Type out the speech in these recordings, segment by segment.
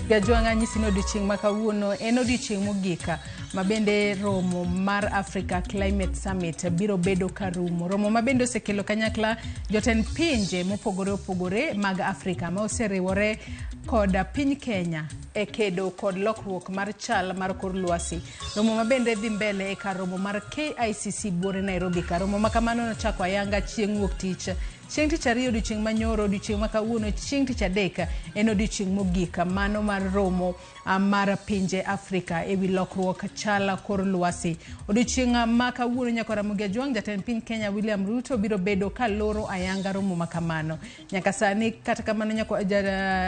Jajwang'a anyisi ni odiochieng' ma kawuono en odiochieng' mogik ma bende romo mar Africa Climate Summit biro bedo ka rumo. Romo ma bende osekelo kanyakla jotend pinje mopogore opogore mag Afrika ma oseriwore kod piny Kenya e kedo kod lokruok mar chal mar kor lwasi. Romo ma bende dhi mbele e kar romo mar KICC buore Nairobi ka. Romo ma kamano nochako ayanga chieng' wuok tich Chieng' tich ariyo, odiochieng' manyoro, odiochieng' ma kawuono, chieng' tich adek en odiochieng' mogik mano mar romo mar pinje Afrika e wi lokruok chal kor lwasi. Odiochieng' ma kawuono nyaka Ramogi Ajwang' jatend piny Kenya William Ruto biro bedo ka loro ayanga romo ma kamano. Nyaka sani kata kamano nyaka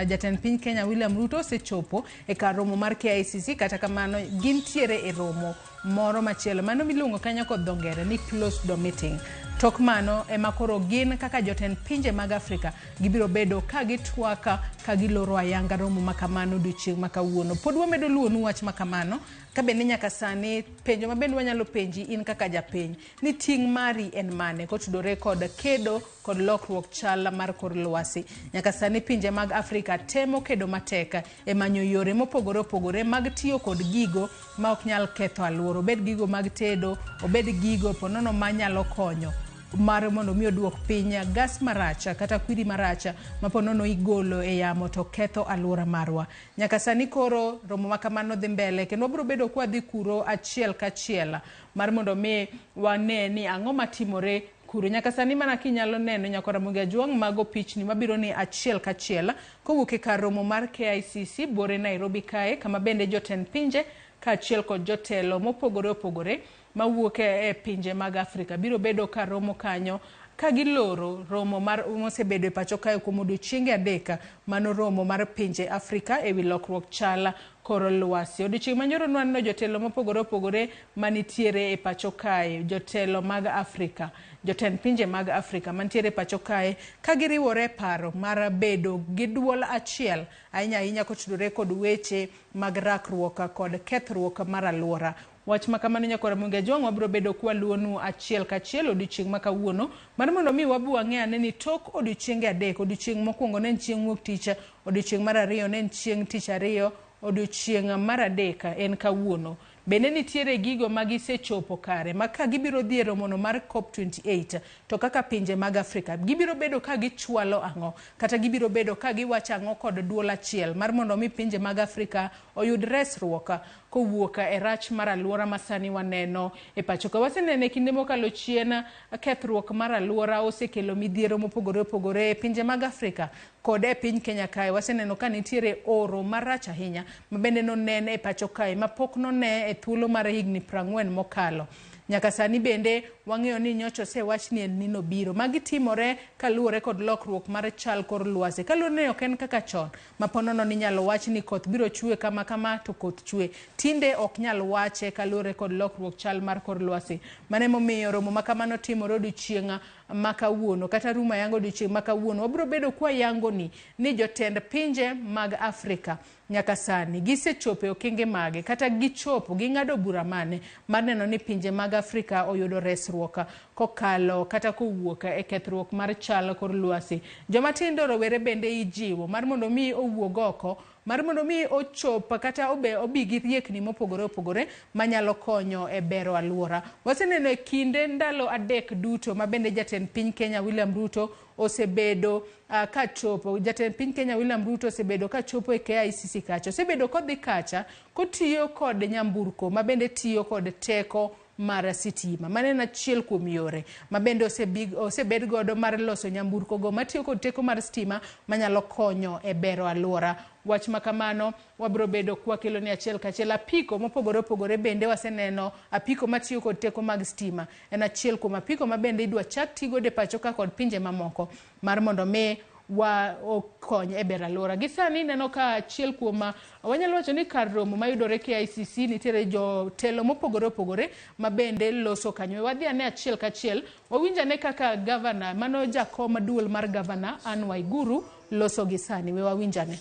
jatend piny Kenya William Ruto osechopo e kar romo mar KICC kata kamano gintiere e romo moro machielo mano miluongo kanyo kod dho ngere ni closed door meeting. Tok mano ema koro gin kaka jotend pinje mag Afrika gibiro bedo ka gitwak ka giloro ayanga romo ma kamano odiochieng' ma kawuono. Pod wamedo luwonu wach ma kamano ka bende nyaka sani penjo ma bende wanyalo penji in kaka japiny ni ting' mari en mane kotudore kod kedo kod lokruok chal mar kor lwasi. Nyaka sani pinje mag Afrika temo kedo matek e manyo yore mopogore opogore mag tiyo kod gigo ma ok nyal ketho alwora, obed gigo mag tedo, obed gigo ponono manyalo konyo mar mondo mi oduok piny gas marach kata kwiri marach ma ponono igolo e yamo to ketho alwora marwa. Nyaka sani koro romo ma kamano dhi mbele kendo wabiro bedo kwadhi kuro achiel kachiel mar mondo mi wane ni ang'o matimore kuro. Nyaka sani mana kinyalo neno nyako Ramogi Ajwang' mago pichni mabiro ni achiel kachiel kowuok e kar romo mar KICC buore Nairobi kae kama bende jotend pinje kaachiel kod jotelo mopogore opogore mawuok e pinje mag Afrika biro bedo ka romo kanyo ka giloro romo mar mosebedo e pacho kae kuom odiochienge adek mano romo mar pinje Afrika ewi lokruok chal kor lwasi. Odiochieng' manyoro nwaneno jotelo mopogore opogore manitiere e pacho kae, jotelo mag Afrika, jotend pinje mag Afrika mantiere e pacho kae ka giriwore e paro mar bedo gi duol achiel ahinya ahinya kotudore kod weche mag rakruok kod kethruok mar aluora. Wach ma kamano nyakwar Ramogi Ajwang' wabiro bedo kwaluwonu achiel kachiel odiochieng' ma kawuono mar mondo mi wabi wang'e ane ni tok odiochienge adek, odiochieng' mokwongo ne en chieng' wuok tich, odiochieng' mar ariyo ne en chieng' tich ariyo, odiochieng' mar adek en kawuono. Bende nitiere gigo ma gisechopo kare ma ka gibiro dhi e romono mar COP28 to kaka pinje mag Afrika gibiro bedo ka gichwalo ang'o kata gibiro bedo ka giwacho ang'o kod duol achiel mar mondo mi pinje mag Afrika oyud resruok kowuok e rach mar aluora ma sani waneno e pacho ka. Waseneno e kinde mokalo chien kethruok mar aluora osekelo midhiero mopogore opogore e pinje mag Afrika kod e piny Kenya kae. Waseneno ka nitiere oro marach ahinya ma bende nonen e pacho kae ma pok none e thuolo mar higni 40 mokalo. Nyaka sani bende wang'eyo ni nyocha osewach ni El Nino biro. Magi timore kaluwore kod lokruok mar chal kor lwasi. Kaluwore ni ok en kaka chon ma ponono ni inyalo wach ni koth biro chwe kama kama to koth chwe. Tinde ok nyal wache kaluwore kod lokruok chal mar kor lwasi. Mano emomiyo romo ma kamano timore odiochieng' ma kawuono kata rumo ayanga odiochieng' ma kawuono. Wabiro bedo kwayangoni ni jotend pinje mag Afrika nyaka sani gisechopo e okenge mage kata gichopo ging'ado bura mane mar neno ni pinje mag Afrika oyudo resruok kokalo kata kowuok e kethruok mar chal kor lwasi. Joma tindo rowere bende ijiwo mar mondo mi owuog oko mar mondo mi ochop kata obi gi riekni mopogore opogore manyalo konyo e bero aluora. Waseneno e kinde ndalo adek duto ma bende jatend piny Kenya William Ruto osebedo ka chopo. Jatend piny Kenya William Ruto osebedo ka chopo e KICC kacha. Osebedo kodhi kacha kotiyo kod nyamburko ma bende tiyo kod teko mar sitima. Mano en achiel kuom yore ma bende osebed godo mar loso nyamburko go matiyo kod teko mar stima manyalo konyo e bero aluora. Wach ma kamano wabiro bedo kwakelo ni achiel kachiel. Apiko mopogore opogore bende waseneno apiko matiyo kod teko mag stima. En achiel kuom apiko ma bende idwa chak ti godo e pacho ka kod pinje mamoko mar mondo mi wa okony e bero aluora. Gi sani ineno ka achiel kuom wanyalo wacho ni kar romo mayudore KICC nitiere jotelo mopogore opogore ma bende loso kanyo. Wadhi ane achiel kachiel wawinj ane kaka gavana mano jakom duol mar gavana Anne Waiguru loso gi sani. We wawinj ane.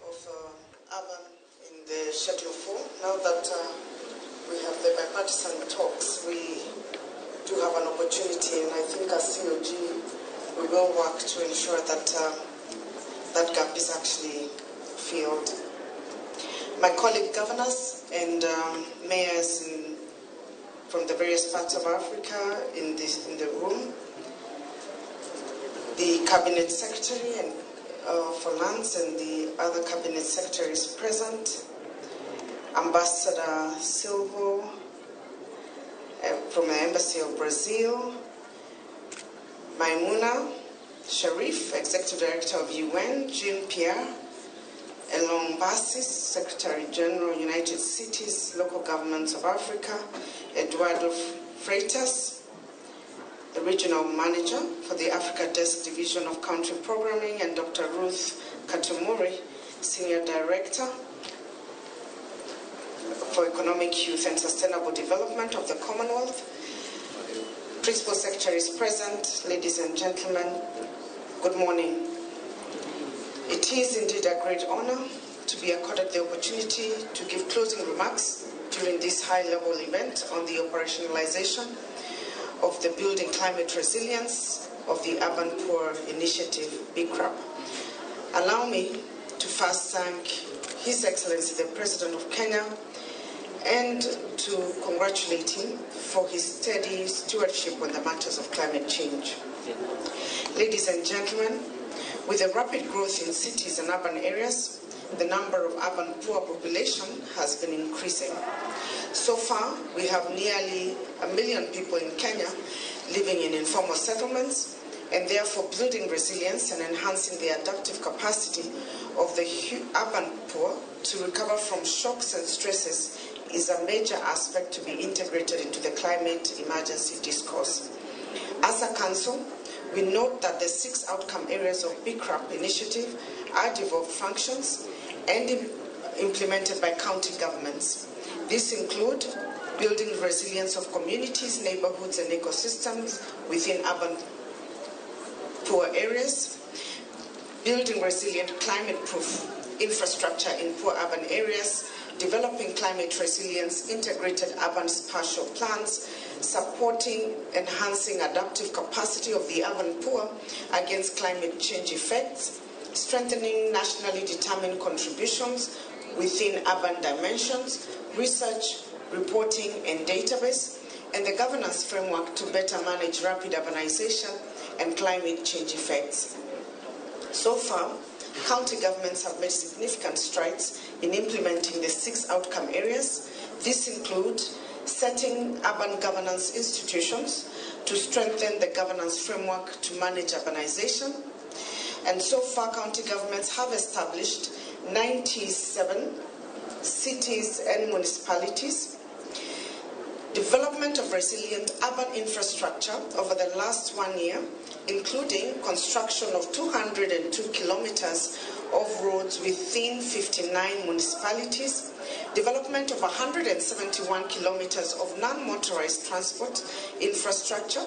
Of urban in the Schedule 4. Now that we have the bipartisan talks, we do have an opportunity, and I think as COG, we will work to ensure that that gap is actually filled. My colleague governors and mayors from the various parts of Africa in the room, the Cabinet Secretary and for Lands and the other Cabinet Secretaries present, Ambassador Silvo from the Embassy of Brazil, Maimouna Sharif, Executive Director of UN, Jean Pierre Elong Bassis, Secretary General, United Cities, Local Governments of Africa, Eduardo Freitas, the Regional Manager for the Africa Desk Division of Country Programming, and Dr. Ruth Katumuri, Senior Director for Economic Youth and Sustainable Development of the Commonwealth. Principal Secretaries present, ladies and gentlemen, good morning. It is indeed a great honor to be accorded the opportunity to give closing remarks during this high-level event on the operationalization of the Building Climate Resilience of the Urban Poor Initiative, BICRAP. Allow me to first thank His Excellency the President of Kenya and to congratulate him for his steady stewardship on the matters of climate change. Ladies and gentlemen, with the rapid growth in cities and urban areas, the number of urban poor population has been increasing. So far, we have nearly 1 million people in Kenya living in informal settlements, and therefore building resilience and enhancing the adaptive capacity of the urban poor to recover from shocks and stresses is a major aspect to be integrated into the climate emergency discourse. As a council, we note that the 6 outcome areas of BICRAP initiative are devolved functions and implemented by county governments. These include building resilience of communities, neighborhoods, and ecosystems within urban poor areas, building resilient climate-proof infrastructure in poor urban areas, developing climate resilience, integrated urban spatial plans, supporting, enhancing adaptive capacity of the urban poor against climate change effects, strengthening nationally determined contributions within urban dimensions, research, reporting, and database, and the governance framework to better manage rapid urbanization and climate change effects. So far, county governments have made significant strides in implementing the 6 outcome areas. These include setting urban governance institutions to strengthen the governance framework to manage urbanization. And so far, county governments have established 97 cities and municipalities. Development of resilient urban infrastructure over the last 1 year, including construction of 202 kilometers of roads within 59 municipalities, development of 171 kilometers of non-motorized transport infrastructure,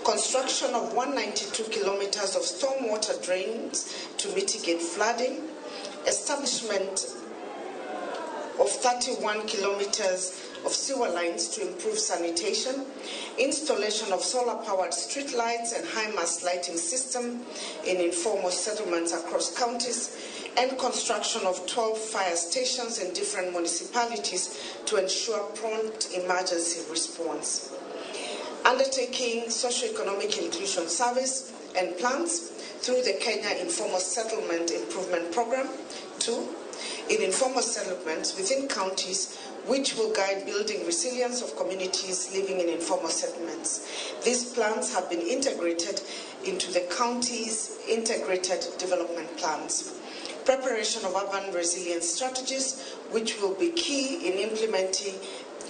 construction of 192 kilometers of stormwater drains to mitigate flooding, establishment of 31 kilometers of sewer lines to improve sanitation, installation of solar-powered street lights and high-mast lighting system in informal settlements across counties, and construction of 12 fire stations in different municipalities to ensure prompt emergency response. Undertaking socioeconomic inclusion service and plans through the Kenya Informal Settlement Improvement Program, 2, in informal settlements within counties, which will guide building resilience of communities living in informal settlements. These plans have been integrated into the county's integrated development plans. Preparation of urban resilience strategies, which will be key in implementing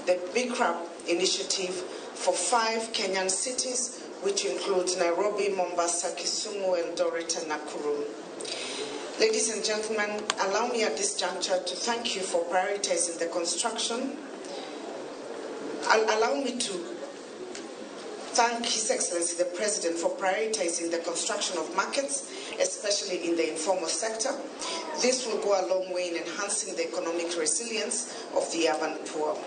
the BICRAP initiative for 5 Kenyan cities, which includes Nairobi, Mombasa, Kisumu, Eldoret, and Nakuru. Ladies and gentlemen, allow me at this juncture to thank you for prioritizing the construction. Allow me to thank His Excellency the President for prioritizing the construction of markets, especially in the informal sector. This will go a long way in enhancing the economic resilience of the urban poor.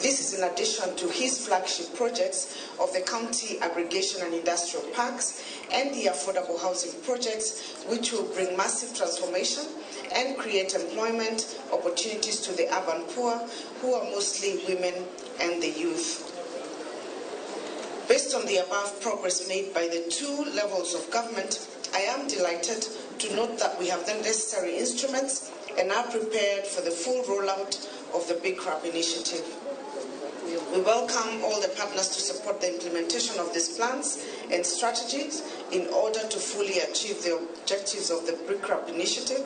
This is in addition to his flagship projects of the county aggregation and industrial parks and the affordable housing projects, which will bring massive transformation and create employment opportunities to the urban poor, who are mostly women and the youth. Based on the above progress made by the two levels of government, I am delighted to note that we have the necessary instruments and are prepared for the full rollout of the BICRAP initiative. We welcome all the partners to support the implementation of these plans and strategies in order to fully achieve the objectives of the BICRAP initiative.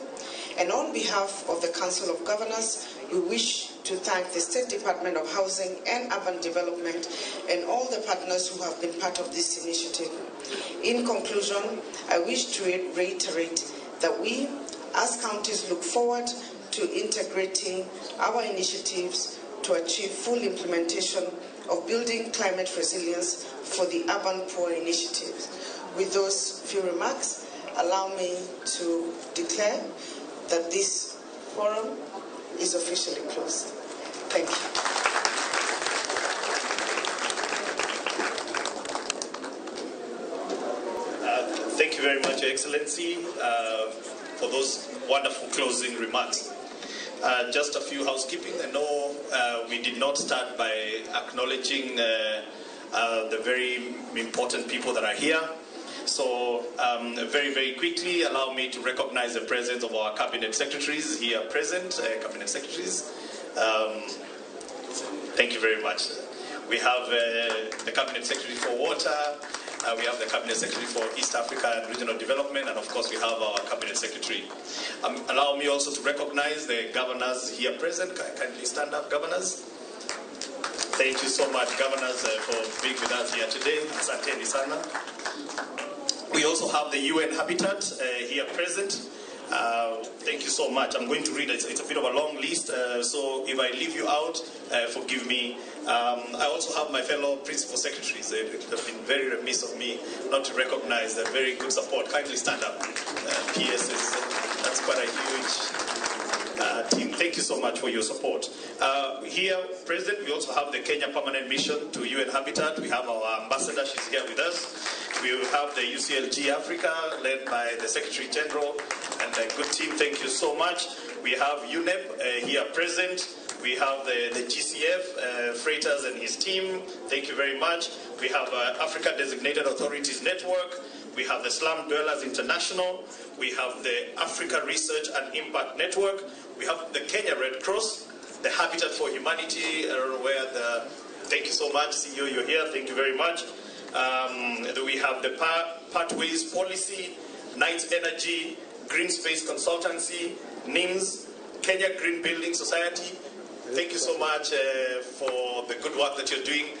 And on behalf of the Council of Governors, we wish to thank the State Department of Housing and Urban Development and all the partners who have been part of this initiative. In conclusion, I wish to reiterate that we, as counties, look forward to integrating our initiatives to achieve full implementation of building climate resilience for the urban poor initiatives. With those few remarks, allow me to declare that this forum is officially closed. Thank you. Thank you very much, Your Excellency, for those wonderful closing remarks. Just a few housekeeping. I know we did not start by acknowledging the very important people that are here. So very, very quickly, allow me to recognize the presence of our cabinet secretaries here present, cabinet secretaries. Thank you very much. We have the cabinet secretary for water, we have the cabinet secretary for East Africa and Regional Development, and of course we have our cabinet secretary. Allow me also to recognize the governors here present. Kindly stand up, governors. Thank you so much, governors, for being with us here today. Asanteni sana. We also have the UN Habitat here present. Thank you so much. I'm going to read it. It's a bit of a long list, so if I leave you out, forgive me. I also have my fellow principal secretaries. It would have been very remiss of me not to recognize their very good support. Kindly stand up, PSs. That's quite a huge team. Thank you so much for your support. Here, President, we also have the Kenya Permanent Mission to UN Habitat. We have our ambassador. She's here with us. We have the UCLG Africa, led by the Secretary General and a good team. Thank you so much. We have UNEP here present. We have the GCF, Freitas and his team. Thank you very much. We have Africa Designated Authorities Network. We have the Slum Dwellers International. We have the Africa Research and Impact Network. We have the Kenya Red Cross, the Habitat for Humanity. I don't know where the... Thank you so much, CEO, you're here. Thank you very much. We have the Pathways Policy, Knights Energy, Green Space Consultancy, NIMS, Kenya Green Building Society. Thank you so much for the good work that you're doing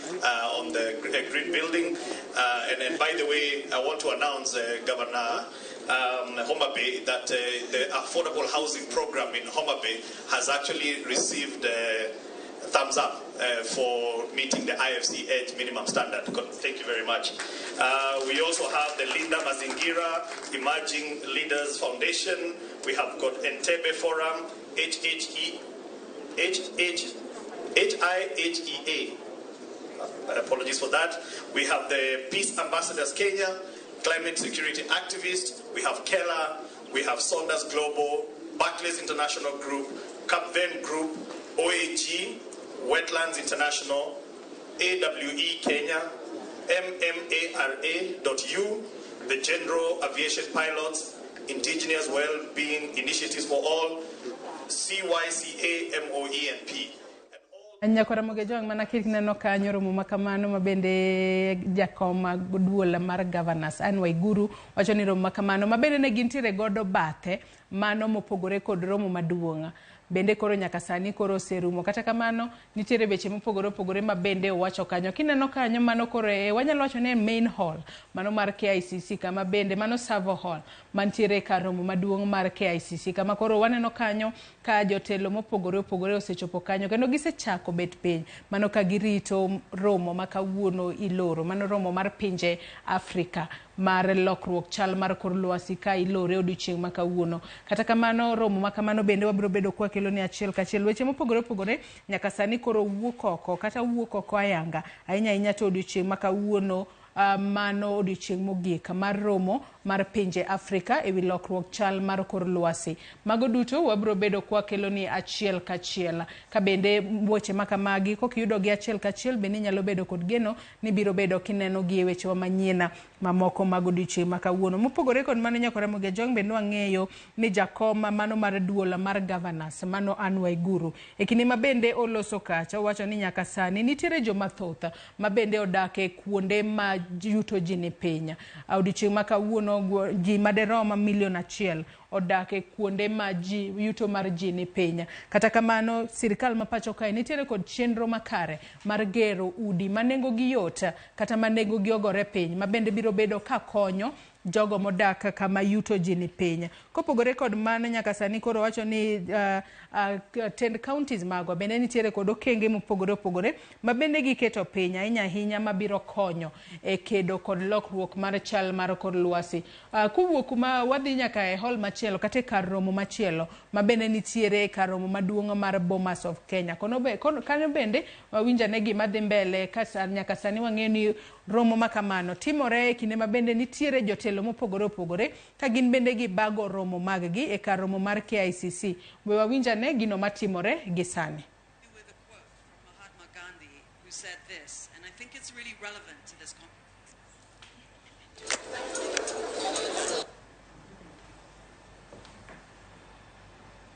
on the green building. And by the way, I want to announce, Governor Homa Bay, that the affordable housing program in Homa Bay has actually received thumbs up for meeting the IFC Edge minimum standard. Thank you very much. We also have the Linda Mazingira Emerging Leaders Foundation. We have got Entebbe Forum, HIHEA. Apologies for that. We have the Peace Ambassadors Kenya, Climate Security Activists. We have Keller. We have Saunders Global, Barclays International Group, Capven Group, OAG, Wetlands International, AWE Kenya, MMARA.U, the General Aviation Pilots, Indigenous Wellbeing Initiatives for All, CYCA, MOENP. Nyakora Mogejwang' mana kineno kanyo romo makamano mabende jakom duol mar governors Anne Waiguru wacho ni romo makamano mabende ne gintiere godo bathe mano mopogore kod romo maduong' Bende koro nyaka sani koro oserumo. Kata kamano, nitiere weche mopogore opogore ma bende owacho kanyo. Kineno kanyo mano koro e, wanyalo wacho ni en main hall mano mar KICC, kama bende mano Savo Hall mantiere kar romo maduong' mar KICC, kama koro waneno kanyo ka jotelo mopogore opogore osechopo kanyo kendo gisechako bet piny mano ka girito romo ma kawuono iloro, mano romo mar pinje Afrika mar lokruok chal mar kor lwasi ka ilore odiochieng' ma kawuono. Kata kamano, romo ma kamano bende wabiro bedo kwakelo ni achiel kachiel weche mopogore opogore nyaka sani koro wuok oko kata wuok oko ayanga ahinya ahinya to odiochieng' ma kawuono. Mano odiochieng' mogik mar romo mar pinje Afrika ewi lokruok chal mar kor lwasi. Mago duto wabiro bedo kwakelo ni achiel kachiel. Ka bende weche makamagi kokiyudo gi achiel kachiel, bende inyalo bedo kod geno ni biro bedo kineno gi e wechewa manyien mamoko mag odiochieng' ma kawuono. Mopogore kod mano, nyaka Ramogi Ajwang' bende wang'eyo ni jakom mano mar duol mar governors mano Anne Waiguru e kinde ma bende oloso kacha owacho ni nyaka sani nitiere joma thoth ma bende odak e kuonde ma yuto ji ni piny. Odiochieng' ma kawuono ji maderom milion 1 odak e kuonde ma ji yuto mar ji ni piny. Kata kamano, sirikal ma pacho kae nitiere kod chenro makare mar gero udi ma nengo gi yot kata ma nengo gi ogore piny ma bende biro bedo ka konyo jogo modak kama yuto ji ni piny. Kopogore kod mano, nyaka sani koro wacho ni tend counties magwa bende nitiere kod okenge mopogore opogore ma bende giketo piny ahinya ahinya mabiro konyo e kedo kod lokruok mar chal mar kor lwasi. Kowuok kuma wadhi nyaka e hall machielo kata e kar romo machielo ma bende nitiere e kar romo maduong' mar Bomas of Kenya. Kono be, kanyo bende wawinj ane gima dhi mbele ka nyaka sani wang'eyo ni romo ma kamano timore e kinde ma bende nitiere jotelo mopogore opogore ka gin bende gibago romo mag gi e kar romo mar KICC. We wawinj ane gino matimore gi sani. With a quote from Mahatma Gandhi, who said this, and I think it's really relevant to this conversation.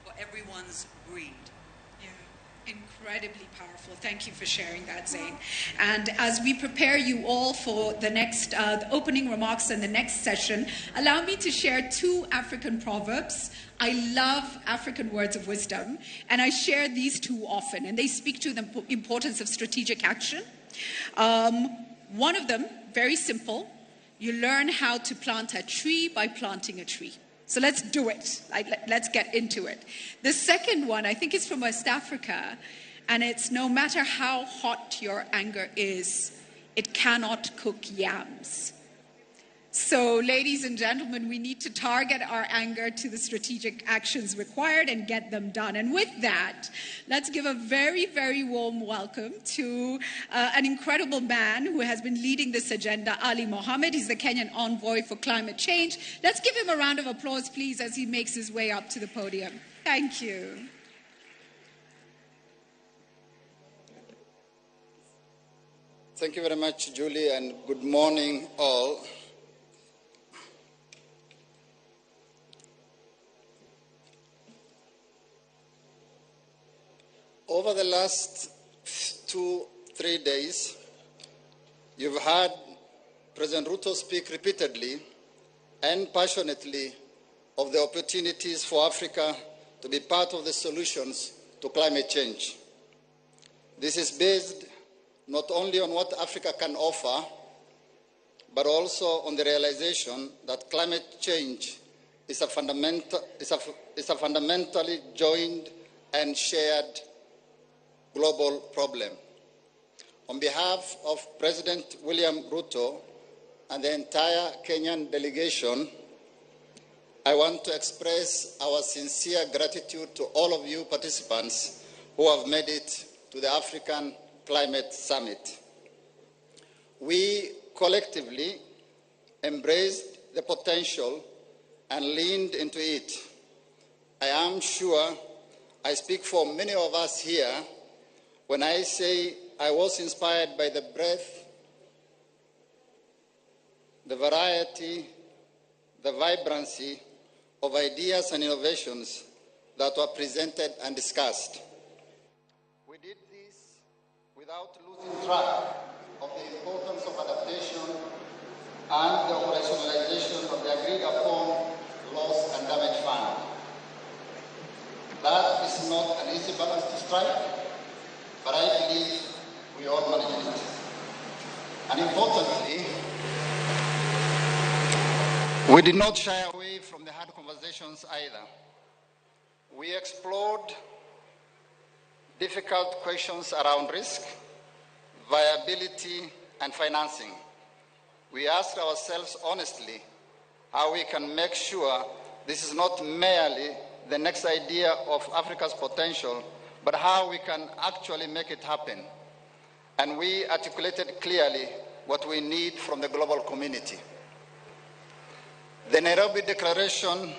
For everyone's greed. Yeah, incredibly powerful. Thank you for sharing that, Zain. And as we prepare you all for the opening remarks and the next session, allow me to share two African proverbs. I love African words of wisdom, and I share these two often, and they speak to the importance of strategic action. One of them, very simple, you learn how to plant a tree by planting a tree. So let's do it. Like, let's get into it. The second one, I think, is from West Africa, and it's no matter how hot your anger is, it cannot cook yams. So, ladies and gentlemen, we need to target our anger to the strategic actions required and get them done. And with that, let's give a very, very warm welcome to an incredible man who has been leading this agenda, Ali Mohammed. He's the Kenyan envoy for climate change. Let's give him a round of applause, please, as he makes his way up to the podium. Thank you. Thank you very much, Julie, and good morning, all. Over the last 2, 3 days, you've heard President Ruto speak repeatedly and passionately of the opportunities for Africa to be part of the solutions to climate change. This is based not only on what Africa can offer, but also on the realization that climate change is a fundamentally joined and shared global problem. On behalf of President William Ruto and the entire Kenyan delegation, I want to express our sincere gratitude to all of you participants who have made it to the African Climate Summit. We collectively embraced the potential and leaned into it. I am sure I speak for many of us here when I say I was inspired by the breadth, the variety, the vibrancy of ideas and innovations that were presented and discussed. We did this without losing track of the importance of adaptation and the operationalization of the agreed upon Loss and Damage Fund. That is not an easy balance to strike, but I believe we all manage it. And importantly, we did not shy away from the hard conversations either. We explored difficult questions around risk, viability, and financing. We asked ourselves honestly how we can make sure this is not merely the next idea of Africa's potential, but how we can actually make it happen. And we articulated clearly what we need from the global community. The Nairobi Declaration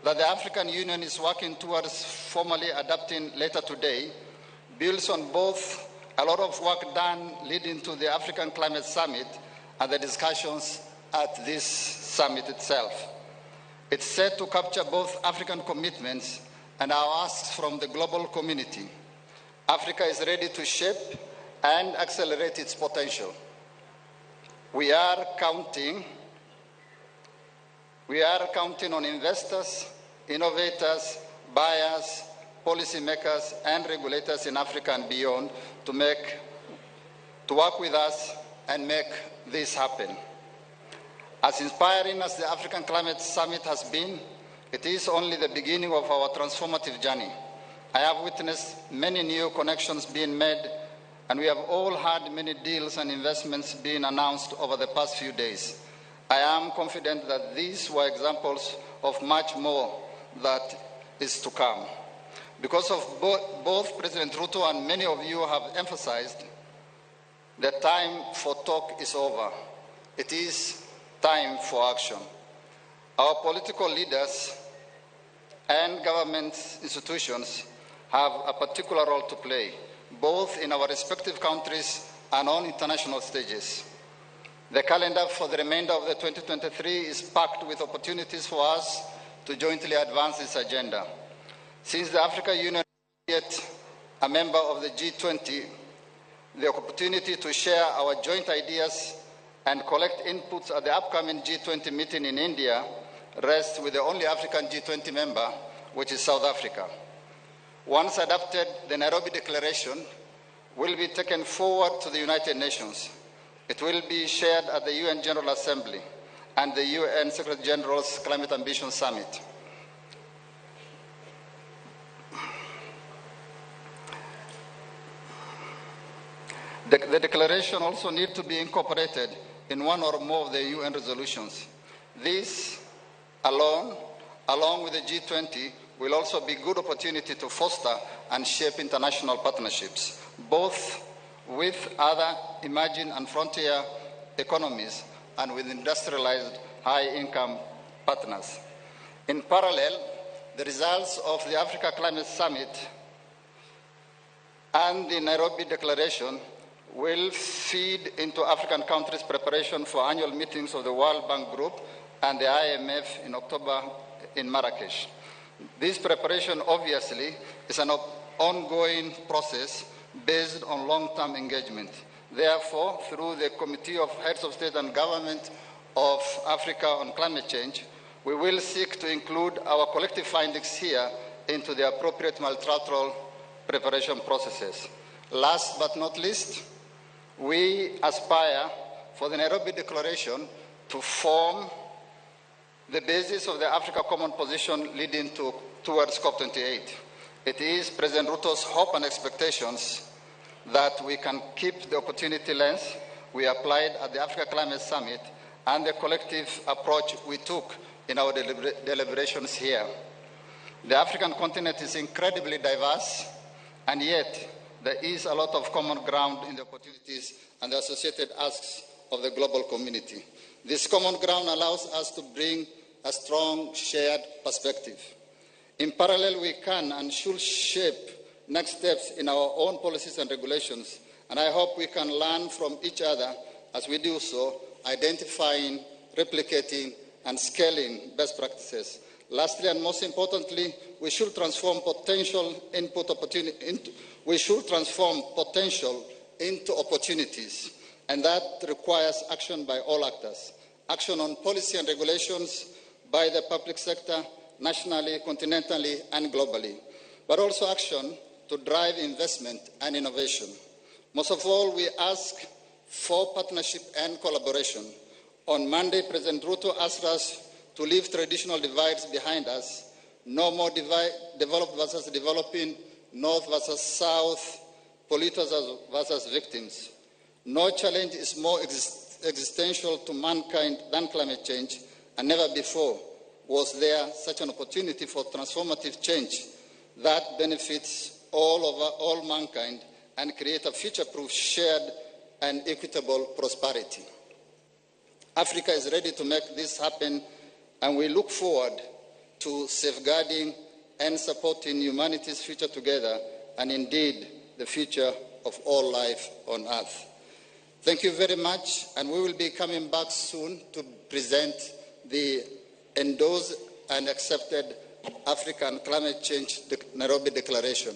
that the African Union is working towards formally adopting later today builds on both a lot of work done leading to the African Climate Summit and the discussions at this summit itself. It's set to capture both African commitments and our asks from the global community. Africa is ready to shape and accelerate its potential. We are counting on investors, innovators, buyers, policymakers, and regulators in Africa and beyond to work with us and make this happen. As inspiring as the African Climate Summit has been, it is only the beginning of our transformative journey. I have witnessed many new connections being made, and we have all had many deals and investments being announced over the past few days. I am confident that these were examples of much more that is to come. Because of both President Ruto and many of you have emphasized, the time for talk is over. It is time for action. Our political leaders and government institutions have a particular role to play, both in our respective countries and on international stages. The calendar for the remainder of the 2023 is packed with opportunities for us to jointly advance this agenda. Since the Africa Union is yet a member of the G20, the opportunity to share our joint ideas and collect inputs at the upcoming G20 meeting in India rests with the only African G20 member, which is South Africa. Once adopted, the Nairobi Declaration will be taken forward to the United Nations. It will be shared at the UN General Assembly and the UN Secretary General's Climate Ambition Summit. The declaration also needs to be incorporated in one or more of the UN resolutions. This alone, along with the G20, will also be a good opportunity to foster and shape international partnerships, both with other emerging and frontier economies and with industrialized high-income partners. In parallel, the results of the Africa Climate Summit and the Nairobi Declaration will feed into African countries' preparation for annual meetings of the World Bank Group and the IMF in October in Marrakesh. This preparation, obviously, is an ongoing process based on long-term engagement. Therefore, through the Committee of Heads of State and Government of Africa on Climate Change, we will seek to include our collective findings here into the appropriate multilateral preparation processes. Last but not least, we aspire for the Nairobi Declaration to form the basis of the Africa Common Position leading towards COP28. It is President Ruto's hope and expectations that we can keep the opportunity lens we applied at the Africa Climate Summit and the collective approach we took in our deliberations here. The African continent is incredibly diverse, and yet there is a lot of common ground in the opportunities and the associated asks of the global community. This common ground allows us to bring a strong shared perspective. In parallel, we can and should shape next steps in our own policies and regulations, and I hope we can learn from each other as we do so, identifying, replicating, and scaling best practices. Lastly, and most importantly, we should transform potential into opportunities, and that requires action by all actors. Action on policy and regulations by the public sector, nationally, continentally, and globally. but also action to drive investment and innovation. Most of all, we ask for partnership and collaboration. On Monday, President Ruto asked us to leave traditional divides behind us. No more divide, developed versus developing, north versus south, polluters versus victims. No challenge is more existential to mankind than climate change, and never before was there such an opportunity for transformative change that benefits all mankind and create a future-proof, shared and equitable prosperity. Africa is ready to make this happen, and we look forward to safeguarding and supporting humanity's future together, and indeed the future of all life on Earth. Thank you very much, and we will be coming back soon to present the endorsed and accepted African Climate Change Nairobi Declaration.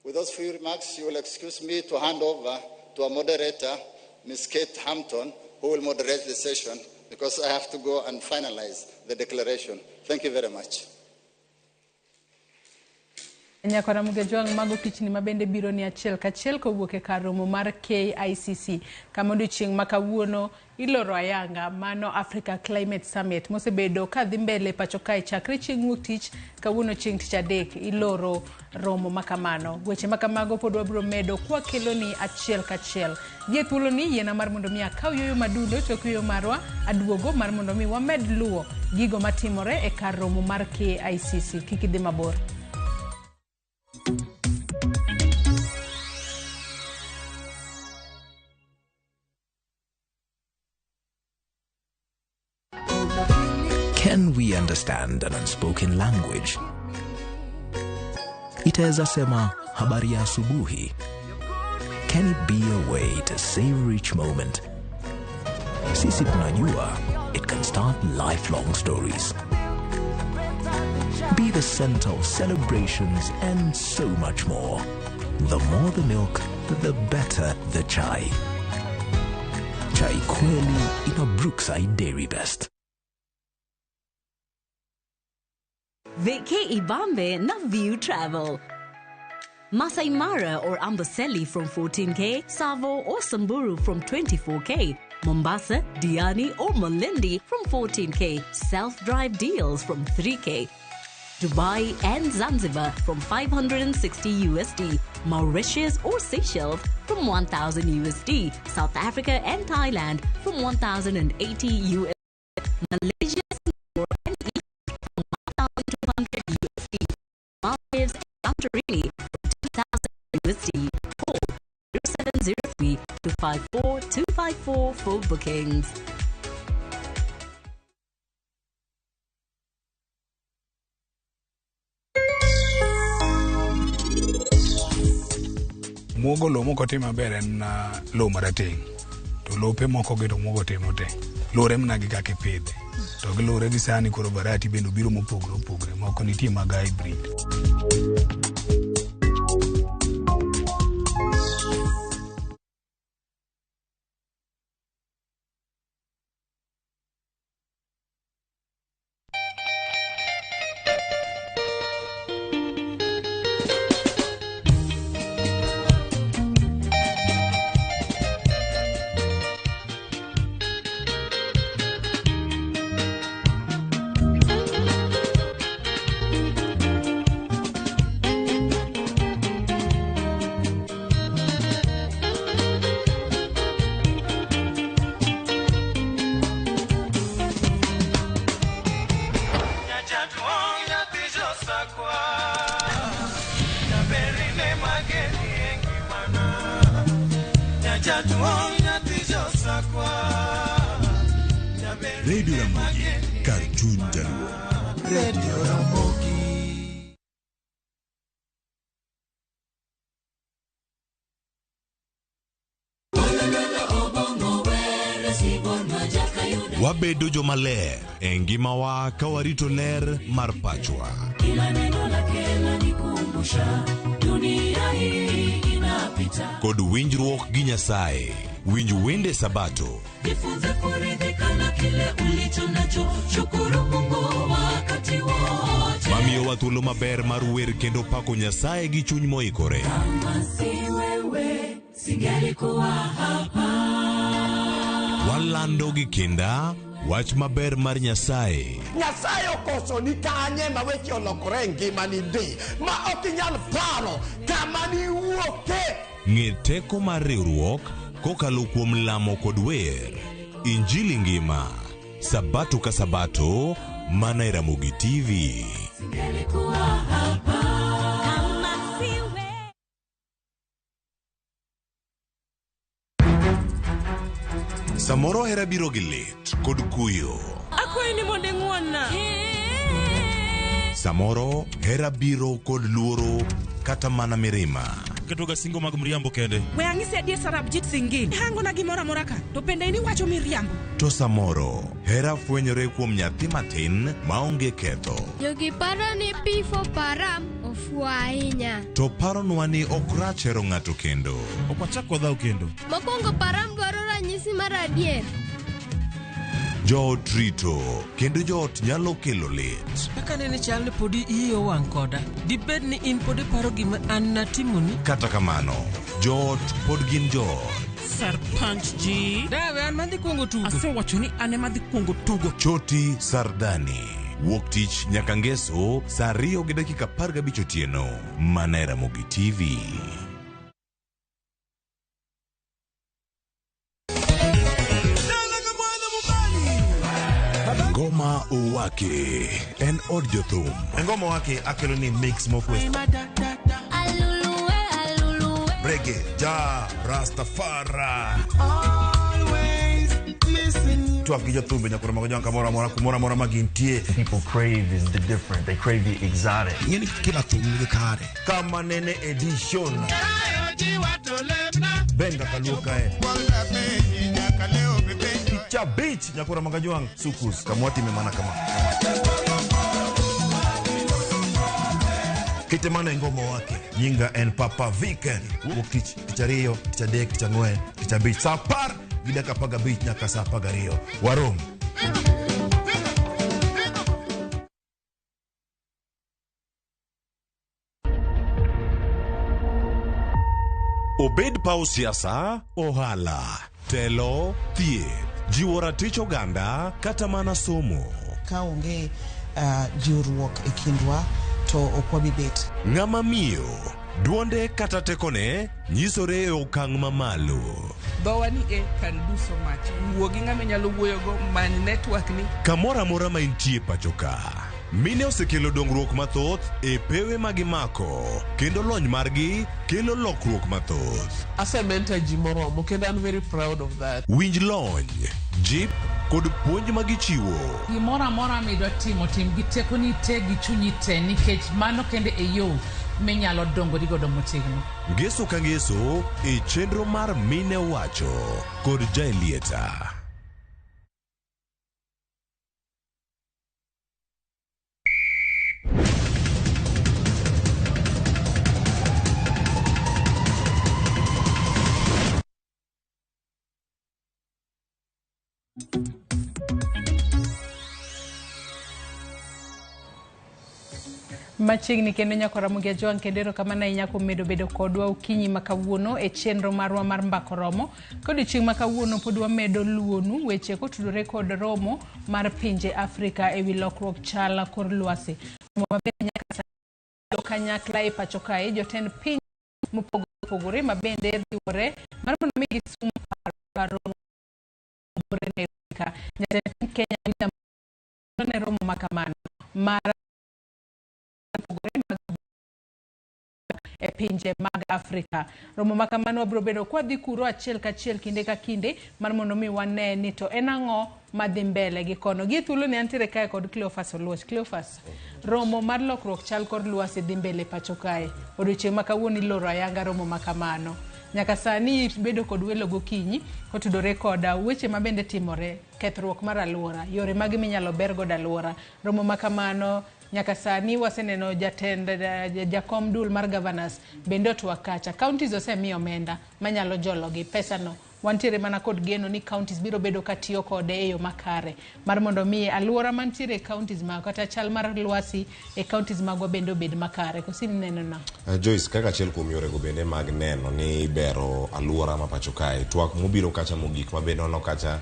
With those few remarks, you will excuse me to hand over to our moderator, Ms. Kate Hampton, who will moderate the session, because I have to go and finalize the declaration. Thank you very much. Nyakora Mugejwang' mago pichni mabende biro ni achiel kachiel kowuok e kar romo mar KICC kama odiochieng' ma kawuono iloro ayanga mano Africa Climate Summit mosebedo ka dhi mbele pacho kae chakre chieng' wuok tich. Kawuono chieng' tich adek iloro romo makamano. Weche makamago pod wabiro medo kwakelo ni achiel kachiel. Gi e thuolo ni yiena mar mondo mi akaw yueyo madundo tok yueyo marwa aduogo mar mondo mi wamed luwo gigo matimore e kar romo mar KICC. Kik idhi mabor. Can we understand an unspoken language? Itaweza sema habari ya asubuhi. Can it be a way to savor each moment? Sisi tunajua it can start lifelong stories. Be the center of celebrations and so much more. The more the milk, the better the chai. Chai kweli ina Brookside Dairy Best. Vacay Ibambe na View Travel. Masai Mara or Amboseli from 14K, Tsavo or Samburu from 24K, Mombasa, Diani or Malindi from 14K, self-drive deals from 3K, Dubai and Zanzibar from 560 USD, Mauritius or Seychelles from 1000 USD, South Africa and Thailand from 1080 USD, Malaysia, Singapore and Egypt from 1200 USD, Maldives and Santorini from 2000 USD. Call 0703 254 254 for bookings. Muogo lowo moko timo maber en lowo marateng', to lope moko gi to muogo timo te luwore mana gi kaka ipidhe, to giluwore gi sani koro variety bende obiro mopogore opogore, moko nitie mag hybrid. Radio Ramogi, kar chuny Jaluo. Radio Ramogi. Wabedo jomaler e ngimawa ka warito ler mar pachwa. Kila neno lake lanikumbusha dunia hii inapita. Kod winjruok gi Nyasaye. Winj wende Sabato. Jifunze kuridhika na kile ulicho nacho, shukuru Mungu wakati wote. Mamiyowa thuolo maber mar wer kendo pako Nyasaye gi chuny moikore. Kama si wewe, singelikuwa hapa. Walando gi kinda wach maber mar Nyasaye. Nyasaye okoso ni kanye ma weche olokore e ngimani ndi ma ok inyal paro kama niwuoke. Ng'e teko mar riwruok kokalo kuom lamo kod wer. Injili ngima. Sabato ka sabato mana e Ramogi TV. Singelikuwa hapa. Kama si wewe. Samoro hera biro gi lit kod kuyo. Akwayi ni mondo ing'won-na. Samoro hera biro kod luoro kata mana mirima. Ketoga singo mag mriambo kende. We ang'isi adier Sarabjit Singh. Ihangona gimoro amora ka, to bende in iwacho miriambo. To samoro hera fwenyore kuom nyathi matin maonge ketho. Jogi paro ni P for Param ofuwo ahinya. To paronwa ni ok rach hero ng'ato kendo. Ok wachak wadhaw kendo. Mokwongo Param dwaro ranyisi mar adier. Joot rito kendo joot nyalo kelo lit. Kaka nene chal ni podi iyi owang' koda. Dibed ni in pod iparo gima an natimoni? Kata kamano, joot pod gin joot. Sarpanch ji. Dawe an madhi kuongo tugo. Asewacho ni an ema adhi kuongo tugo. Choti Sardani. Wuok tich nyaka ngeso saa 2:15 otieno. Mana e Ramogi TV. Ngoma Owake en od jothum. Ngoma Owake akelo ni mix mokwe. Reggae, ja, Rastafari. Twak gi jothumbe nyakoro mago jang kamoro amora kumoro amora ma gintie. People crave is the different. They crave the exotic. Ing'eni kila thum nigi kare. Kama nene edition. Benga kaluo kae. Picha beach nyakoro mago jwang' sukus kamwatime mana kama. Kete mana e Ngoma Owake. Nyinga en Papa Viken. Wuok tich, tich ariyo, tich adek, tich ang'wen, tich abich. Saa 10:15 nyaka saa 12. Warom. Obed paw siasa, ohala, telo, thieth, jiwo ratich oganda kata mana somo. Ka onge jiwruok e kindwa to ok wabi bet. Ng'ama miyo, duonde kata tekone nyisore e okang' mamalo. Dhowa ni e can do so much. Wuo gi ng'ama inyalo wuoyogo, many network ni. Kamoro amora ma intie pacho ka. Mine osekelo dongruok mathoth e pewe ma gimako kendo lony margi kelo lokruok mathoth. Asementor ji moromo kendo I'm very proud of that. Winj lony, jip kod puonj ma gichiwo. Gimoro amora midwa timo, tim gi tekoni te gi chunyi te nikech mano kende e yo minyalo dongori godo motegno. Ngeso ka ngeso e chenro mar Mine Wacho kod Jaelieta. Machiegni kendo nyako Ramogi Ajwang' kendo erokamano ahinya kuom medo bedo kodwa okinyi ma kawuono e chenro marwa mar Mbako Romo. Ka odiochieng' ma kawuono pod wamedo luwonu weche kotudore kod romo mar pinje Afrika ewi lokruok chal kor lwasi. Romo mabende nyaka sani kanyakla e pacho kae jotend piny mopogore opogore mabende riwore mar mondo mi gisum paro romo Nairobi ka. Jatend piny Kenya William Ruto ne romo ma kamano mar opogore mag e pinje mag Afrika. Romo ma kamano wabiro bedo kwadhi kuro achiel kachiel kinde ka kinde mar mondo mi wane ni to en ang'o madhi mbele gi kono. Gi thuolo ni antiere kae kod Cleophas Oluoch. Cleophas, romo mar lokruok chal kor lwasi dhi mbele pacho kae. Odiochieng' ma kawuono iloro ayanga romo ma kamano. Nyaka sani bedo kod welo gokinyi kotudore kod weche mabende timore, kethruok mar alwora, yore mage minyalo ber godo alwora. Romo ma kamano nyaka sani waseneno jatend jakom duol mar governors bende otwak kacha. Counties osemi omenda manyalo jologi pesano Wantiere mana kod geno ni counties biro bedo ka tiyo kode e yo makare mar mondo mi alwora mantiere e counties mag kata chal mar lwasi e counties magwa bende obed makare. Koso ineno nang'o? Joyce, kaka achiel kuom yorego bende mag neno ni bero alwora ma pacho kae, twak mobiro kacha mogik ma bende waneno kacha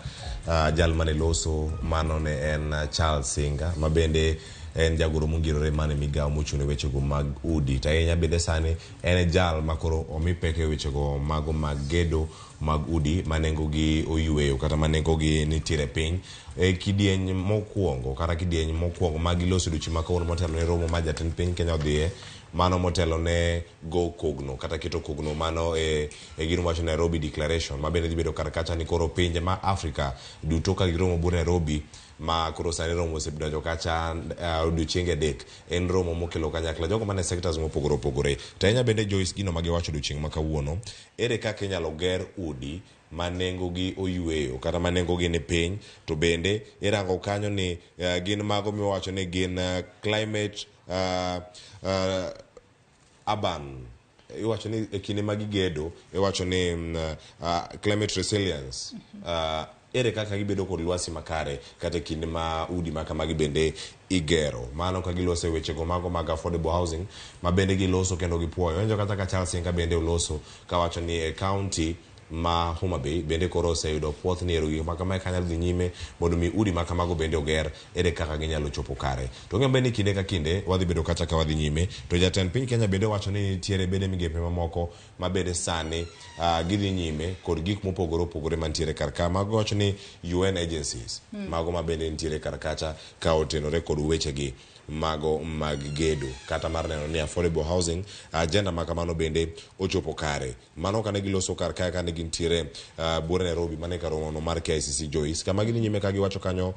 jal mane loso mano ne en Charles Singa ma bende en jagoro mongirore mane migawo mochung' ne wechego mag udi. To ahinya bende sani en e jal ma koro omi pek e wechego mago mag gedo mag udi ma nengogi oyweyo kata ma nengogi nitiere piny. E kidieny mokwongo kata kidieny mokwongo ma giloso odiochieng' ma kawuono motelo ne romo ma jatend piny Kenya odhiye, mano motelo ne go kogno kata keto kogno mano e gino wacho Nairobi Declaration ma bende dhi bedo kar kacha ni koro pinje ma Afrika duto ka giromo buore Nairobi ma koro sani romo osedonjo kacha odiochienge adek. En romo mokelo kanyakla jogo mane sectors mopogore opogore. To ahinya bende Joyce, gino ma giwacho odiochieng' ma kawuono, ere kaka inyalo ger udi ma nengogi oyweyo kata ma nengogi ni piny, to bende irango kanyo ni gin mago miwacho ni gin climate urban, iwacho ni e kinde ma gigedo iwacho ni climate resilience, ere kaka gibedo kod lwasi makare kata e kinde ma udi ma kamagi bende igero. Mano ka giloso e wechego mago mag affordable housing ma bende giloso kendo gipuoyo. Winjo kata ka Charles Singa bende oloso kawacho ni e county ma Homa Bay bende koro oseyudo puoth ni ero gik ma kamae kanyalo dhi nyime mondo mi udi ma kamago bende oger, ere kaka ginyalo chopo kare. To ng'e ni kinde ka kinde wadhi bedo kacha ka wadhi nyime. To jatend piny Kenya bende wacho ni nitiere bende migepe mamoko ma bende sani gidhi nyime kod gik mopogore opogore mantiere kar ka. Mago wacho ni UN agencies mago ma bende nitiere kar kacha ka otenore kod wechegi mago mag gedo kata mar neno ni affordable housing agenda ma kamano bende ochopo kare. Mano kane giloso kar kae kane gintiere buore Nairobi mane kar romono mar KICC Joyce, kama gidhi nyime ka giwacho kanyo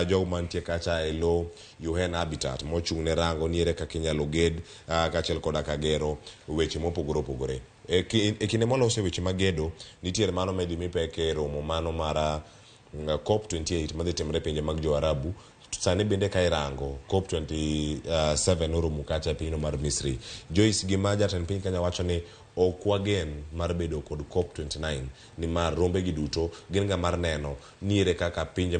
jogo mantie kacha e lo UN Habitat mochung' ne rango ni ere kaka inyalo ged kaachiel koda ka gero weche mopogore opogore. E kinde mwalose weche mag gedo, nitiere mano medhi mi pek e romo mano mar COP28 madhi timore e pinje mag jo Arabu. Sani bende ka irango COP27 oromo kacha e pinyno mar Misri. Joyce, gima jatend piny Kenya wacho ni ok wagen mar bedo kod COP29 nimar rombe gi duto gin ga mar neno ni ere kaka pinje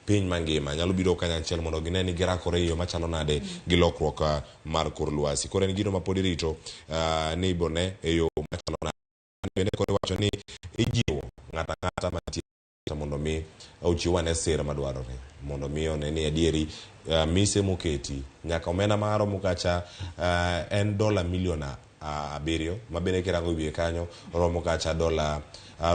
piny mangima nyalo biro kanyachiel mondo gine ni girakore e yo machalo nade gi lokruok mar kor lwasi. Koro en gino ma pod irito ni ibone e yo machalo nade. Bende koro iwacho ni ijiwo ng'ato ang'ata mantie mondo mi ochiw ane sir madwarore mondo mi one ni adieri mise moketi nyaka omenda maromo kacha en dola milion 7 ma bende kirango wiye kanyo romo kacha dola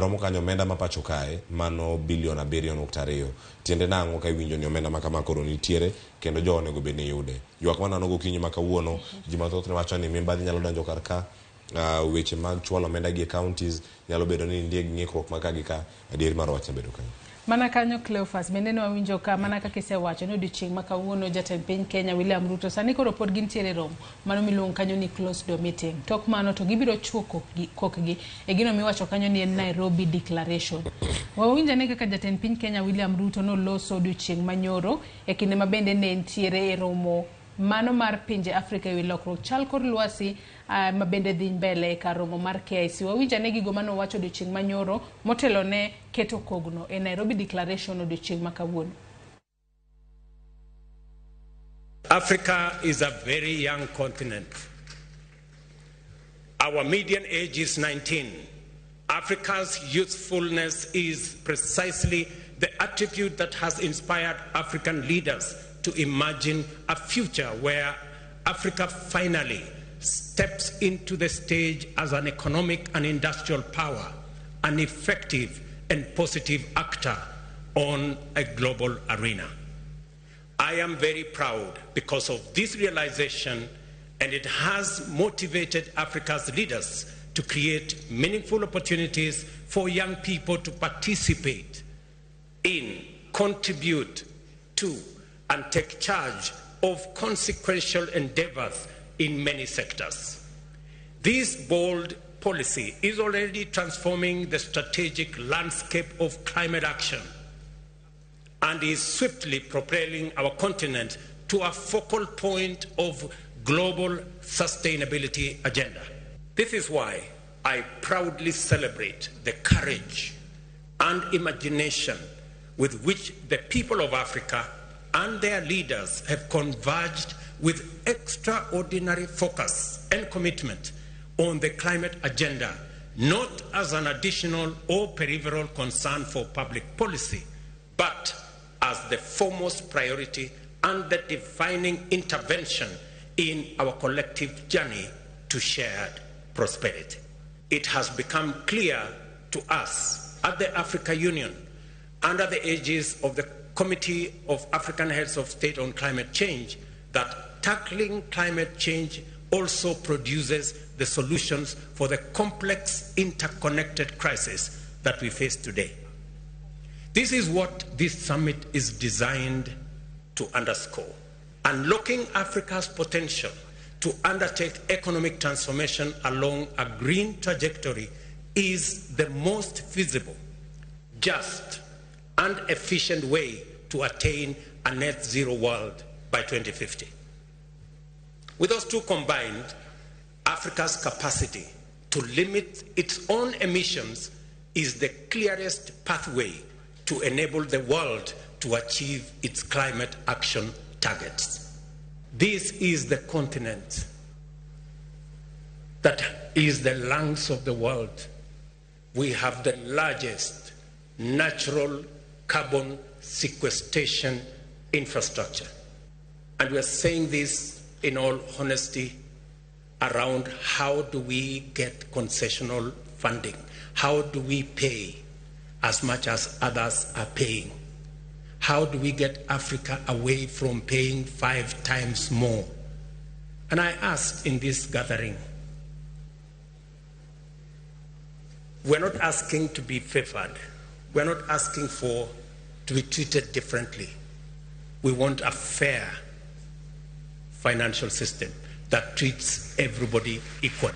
romo kanyo omenda ma pacho kae mano bilion 7.2. Tiende nang'o ka iwinjo ni omenda ma kama koro nitiere kendo jo onego bed ni yude. Ywak manano gokinyi ma kawuono ji mathoth ne wacho ni mibadhi nyalo donjo kar ka, weche mag chwalo omenda gi e counties nyalo bedo ni nitie ng'ikruok ma ka gi ka. Adieri mar wach bedo kanyo. Mana kanyo Cleophas, bende ne wawinjo ka mana kaka isewacho ni odiochieng' ma kawuono jatend piny Kenya William Ruto sani koro pod gintiere romo mano miluongo kanyo ni closed door meeting. Tok mano to gibiro chuo kokgi e gino miwacho kanyo ni en Nairobi Declaration. Wawinjo ane kaka jatend piny Kenya William Ruto noloso odiochieng' manyoro e kinde ma bende ne entiere e romo mano mar pinje Afrika ewi lokruok chal kor lwasi ma bende dhi mbele e kar romo mar KICC. Wawinjo ane gigo mane owacho odiochieng' manyoro motelo ne keto kogno e Nairobi Declaration odiochieng' ma kawuono. Africa is a very young continent. Our median age is 19. Africa's youthfulness is precisely the attribute that has inspired African leaders to imagine a future where Africa finally steps into the stage as an economic and industrial power, an effective and positive actor on a global arena. I am very proud because of this realization, and it has motivated Africa's leaders to create meaningful opportunities for young people to participate in, contribute to, and take charge of consequential endeavors in many sectors. This bold policy is already transforming the strategic landscape of climate action and is swiftly propelling our continent to a focal point of global sustainability agenda. This is why I proudly celebrate the courage, and imagination with which the people of Africa and their leaders have converged with extraordinary focus and commitment on the climate agenda, not as an additional or peripheral concern for public policy, but as the foremost priority and the defining intervention in our collective journey to shared prosperity. It has become clear to us at the Africa Union, under the aegis of the Committee of African Heads of State on Climate Change, that tackling climate change also produces the solutions for the complex interconnected crisis that we face today. This is what this summit is designed to underscore. Unlocking Africa's potential to undertake economic transformation along a green trajectory is the most feasible, just, and efficient way to attain a net zero world by 2050. With those two combined, Africa's capacity to limit its own emissions is the clearest pathway to enable the world to achieve its climate action targets. This is the continent that is the lungs of the world. We have the largest natural carbon sequestration infrastructure. And we are saying this in all honesty around how do we get concessional funding? How do we pay as much as others are paying? How do we get Africa away from paying 5 times more? And I asked in this gathering, we're not asking to be favored. We're not asking for to be treated differently. We want a fair financial system that treats everybody equally.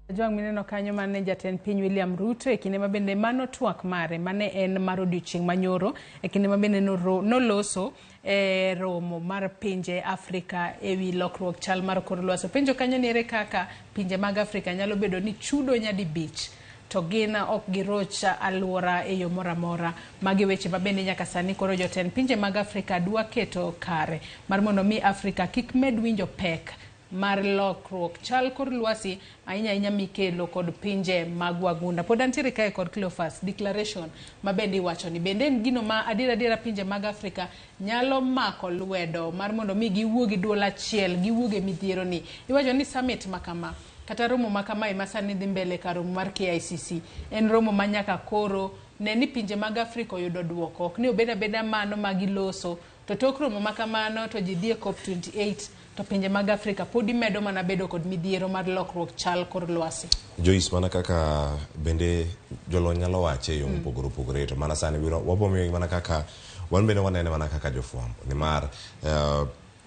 Jwang' mineno kanyo mane jatend piny William Ruto e kinde mabende mano twak mare mane en mar odiochieng' manyoro e kinde mabende noloso e romo mar pinje Afrika ewi lokruok chal mar kor lwasi. Penjo kanyo ni ere kaka pinje mag Afrika nyalo bedo ni chudo nyadibich to gin ok giroch alwora e yo moro amora. Magi weche mabende nyaka sani koro jotend pinje mag Afrika dwa keto kare mar mondo mi Afrika kik med winjo pek mar lokruok chal kor lwasi ahinya ahinya mikelo kod pinje mag wagunda. Pod antiere kae kod Cleophas declaration ma bende iwacho ni bende en gino ma adiera adiera pinje mag Afrika nyalo mako lwedo mar mondo mi giwuo gi duol achiel, giwuog e midhiero ni. Iwacho ni summit ma kama kata romo ma kamae ma sani dhi mbele ka romo mar KICC en romo ma nyaka koro ne ni pinje mag Afrika oyudo duoko, ok ni obed abeda mano ma giloso to tok romo ma kamano to ji dhi e COP28 to pinje mag Afrika podi medo mana bedo kod midhiero mar lokruok chal kor lwasi. Joyce, mana kaka bende jolony nyalo wache e yo mopogore opogore, to mana sani wabomiyo mana kaka wan bende wanene mana kaka jofwambo nimar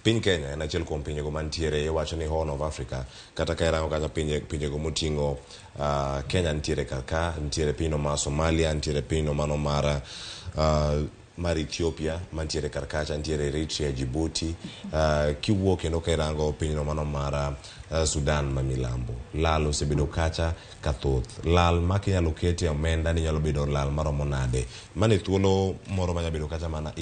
piny Kenya en achiel kuom pinjego mantiere iwacho ni Horn of Africa, kata ka irango kacha pinjego moting'o Kenya nitiere kar ka, nitiere pinyno mar Somalia, nitiere pinyno mano mar Ethiopia mantiere kar kacha, nitiere Eritrea, Djibouti, kiwuok kendo ka irango pinyno mano mar Sudan ma milambo. Lal osebedo kacha kathoth. Lal ma kinyalo kete omenda ni nyalo bedo lal maromo nade. Mane thuolo moro manyalo bedo kacha mana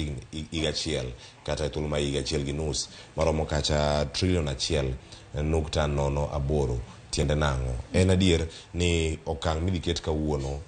higa achiel kata e thuolo ma higa achiel gi nus maromo kacha trilion 1.08. Tiende nang'o? En adier ni okang' midhi ket kawuono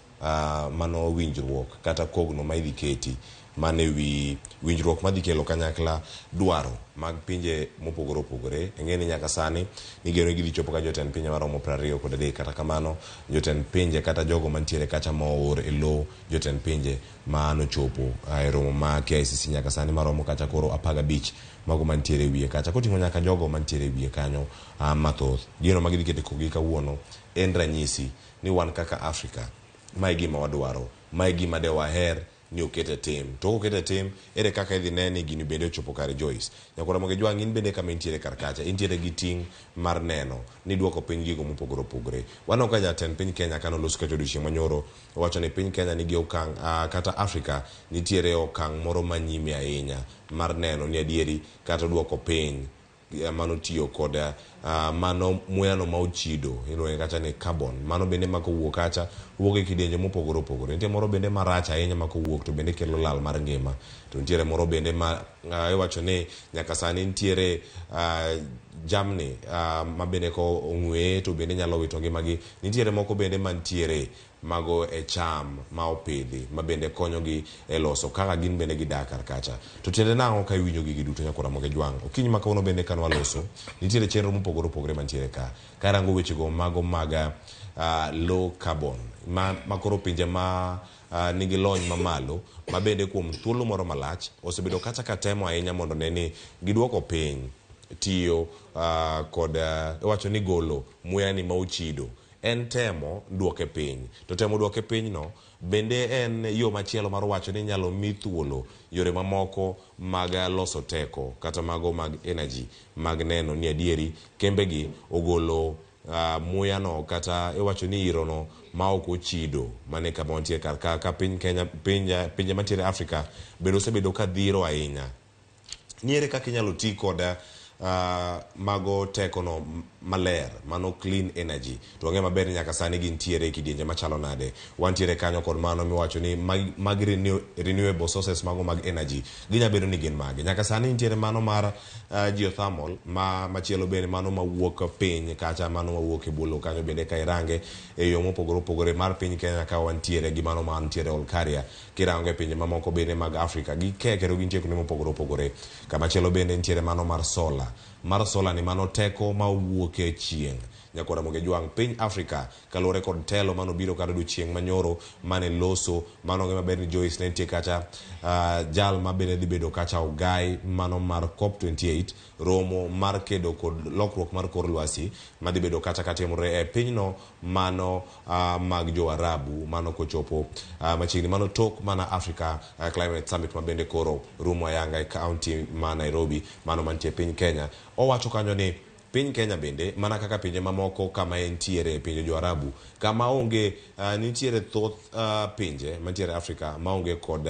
mano winjruok kata kogno ma idhi keti mane wi winjruok madhi kelo kanyakla dwaro mag pinje mopogore opogore. Ing'e ni nyaka sani nigeno ni gidhi chopo ka jotend pinje maromo 23, kata kamano jotend pinje kata jogo mantiere kacha moor e lo jotend pinje manochopo e romo ma KICC nyaka sani maromo kacha koro 15 mago mantiere wiye kacha koting'o nyaka jogo mantiere wiye kanyo mathoth. Gino ma gidhi keto kogi kawuono en ranyisi ni wan kaka Afrika mae gima wadwaro, mae gima de waher ni okete tim. To kokete tim, ere kaka idhi ne ni gini bende ochopo kare Joyce. Nyakora Moge Jwang' in bende kama intiere kar kacha, intiere gi ting' mar neno ni duoko piny gigo mopogore opogore. Waneno ka jatend piny Kenya kanoloso kacha odiochieng' manyoro, owacho ni piny Kenya nigi okang' kata Afrika nitiere okang' moro manyime ahinya mar neno ni adieri kata duoko piny Mano tiyo kod mano muyano ma ochido iluonge kacha ni carbon. Mano bende ma kowuok kacha wuok e kidienje mopogore opogore. Nitie moro bende marach ahinya ma kowuok to bende kelo lal mar ngima. To nitiere moro bende ma iwacho ni nyaka sani nitiere jamni ma bende ko ong'weye to bende nyalo wito ngimagi. Nitiere moko bende mantiere mago e cham ma opidhi ma bende konyogi e loso kaka gin bende gidak kar kacha. To tiende nang'o ka iwinjo gigi duto nyakora Ramogi Jwang'? Okinyi ma kawuono bende ka nwaloso, nitiere chenro mopogore opogore mantiere ka. Karango wechego mago mag low carbon ma koro pinje ma nigi lony mamalo ma bende kuom thuolo moro malach osebedo kacha ka temo ahinya mondo ne ni giduoko piny tiyo kod iwacho ni golo muyani ma ochido. En temo duoke piny. To temo duoke piny no bende en yo machielo mar wacho ni inyalo mi thuolo yore mamoko mag loso teko kata mago mag energy mag neno ni adieri kembegi ogolo muyano kata iwacho ni irono ma ok ochido mane kama wantie kar ka, ka piny Kenya, pinje mantiere Afrika bende osebedo ka dhiro ahinya. Ni ere kaka inyalo ti kod mago tekono maler, mano clean energy. To wang'eyo maber ni nyaka sani gintiere e kidienje machalo nade. Wantiere kanyo kod mano miwacho ni mag renewable sources mago mag energy. Ginya bedo ni gin mage. Nyaka sani nitiere mano mar geothermal, ma machielo bende mano mawuok piny kacha, mano mawuok e bwo lowo kanyo bende ka irange e yo mopogore opogore mar piny Kenya ka wantiere gi mano mantiere Olkaria. Kirango e pinje mamoko bende mag Afrika, gike kendo gintie kuonde mopogore opogore. Kamachielo bende nitiere mano mar solar. Mar solar ni mano teko ma owuok e chieng'. Nyakora Ramogi Jwang', piny Afrika kaluwore kod telo manobiro kata odiochieng' manyoro mane loso mano ng'e maber ni Joyce ne nitie kacha, jal ma bende dhi bedo kacha ogai mano mar COP28, romo mar kedo kod lokruok mar kor lwasi madhi bedo kacha katimore e pinyno mano mag jo Arabu mano kochopo machiegni mano tok mana Africa Climate Summit ma bende koro rumo ayanga e county ma Nairobi mano mantie piny Kenya. Owacho kanyo ni piny Kenya bende mana kaka pinje mamoko kama entiere pinje jo Arabu kama onge nitiere thoth pinje mantiere Afrika maonge kod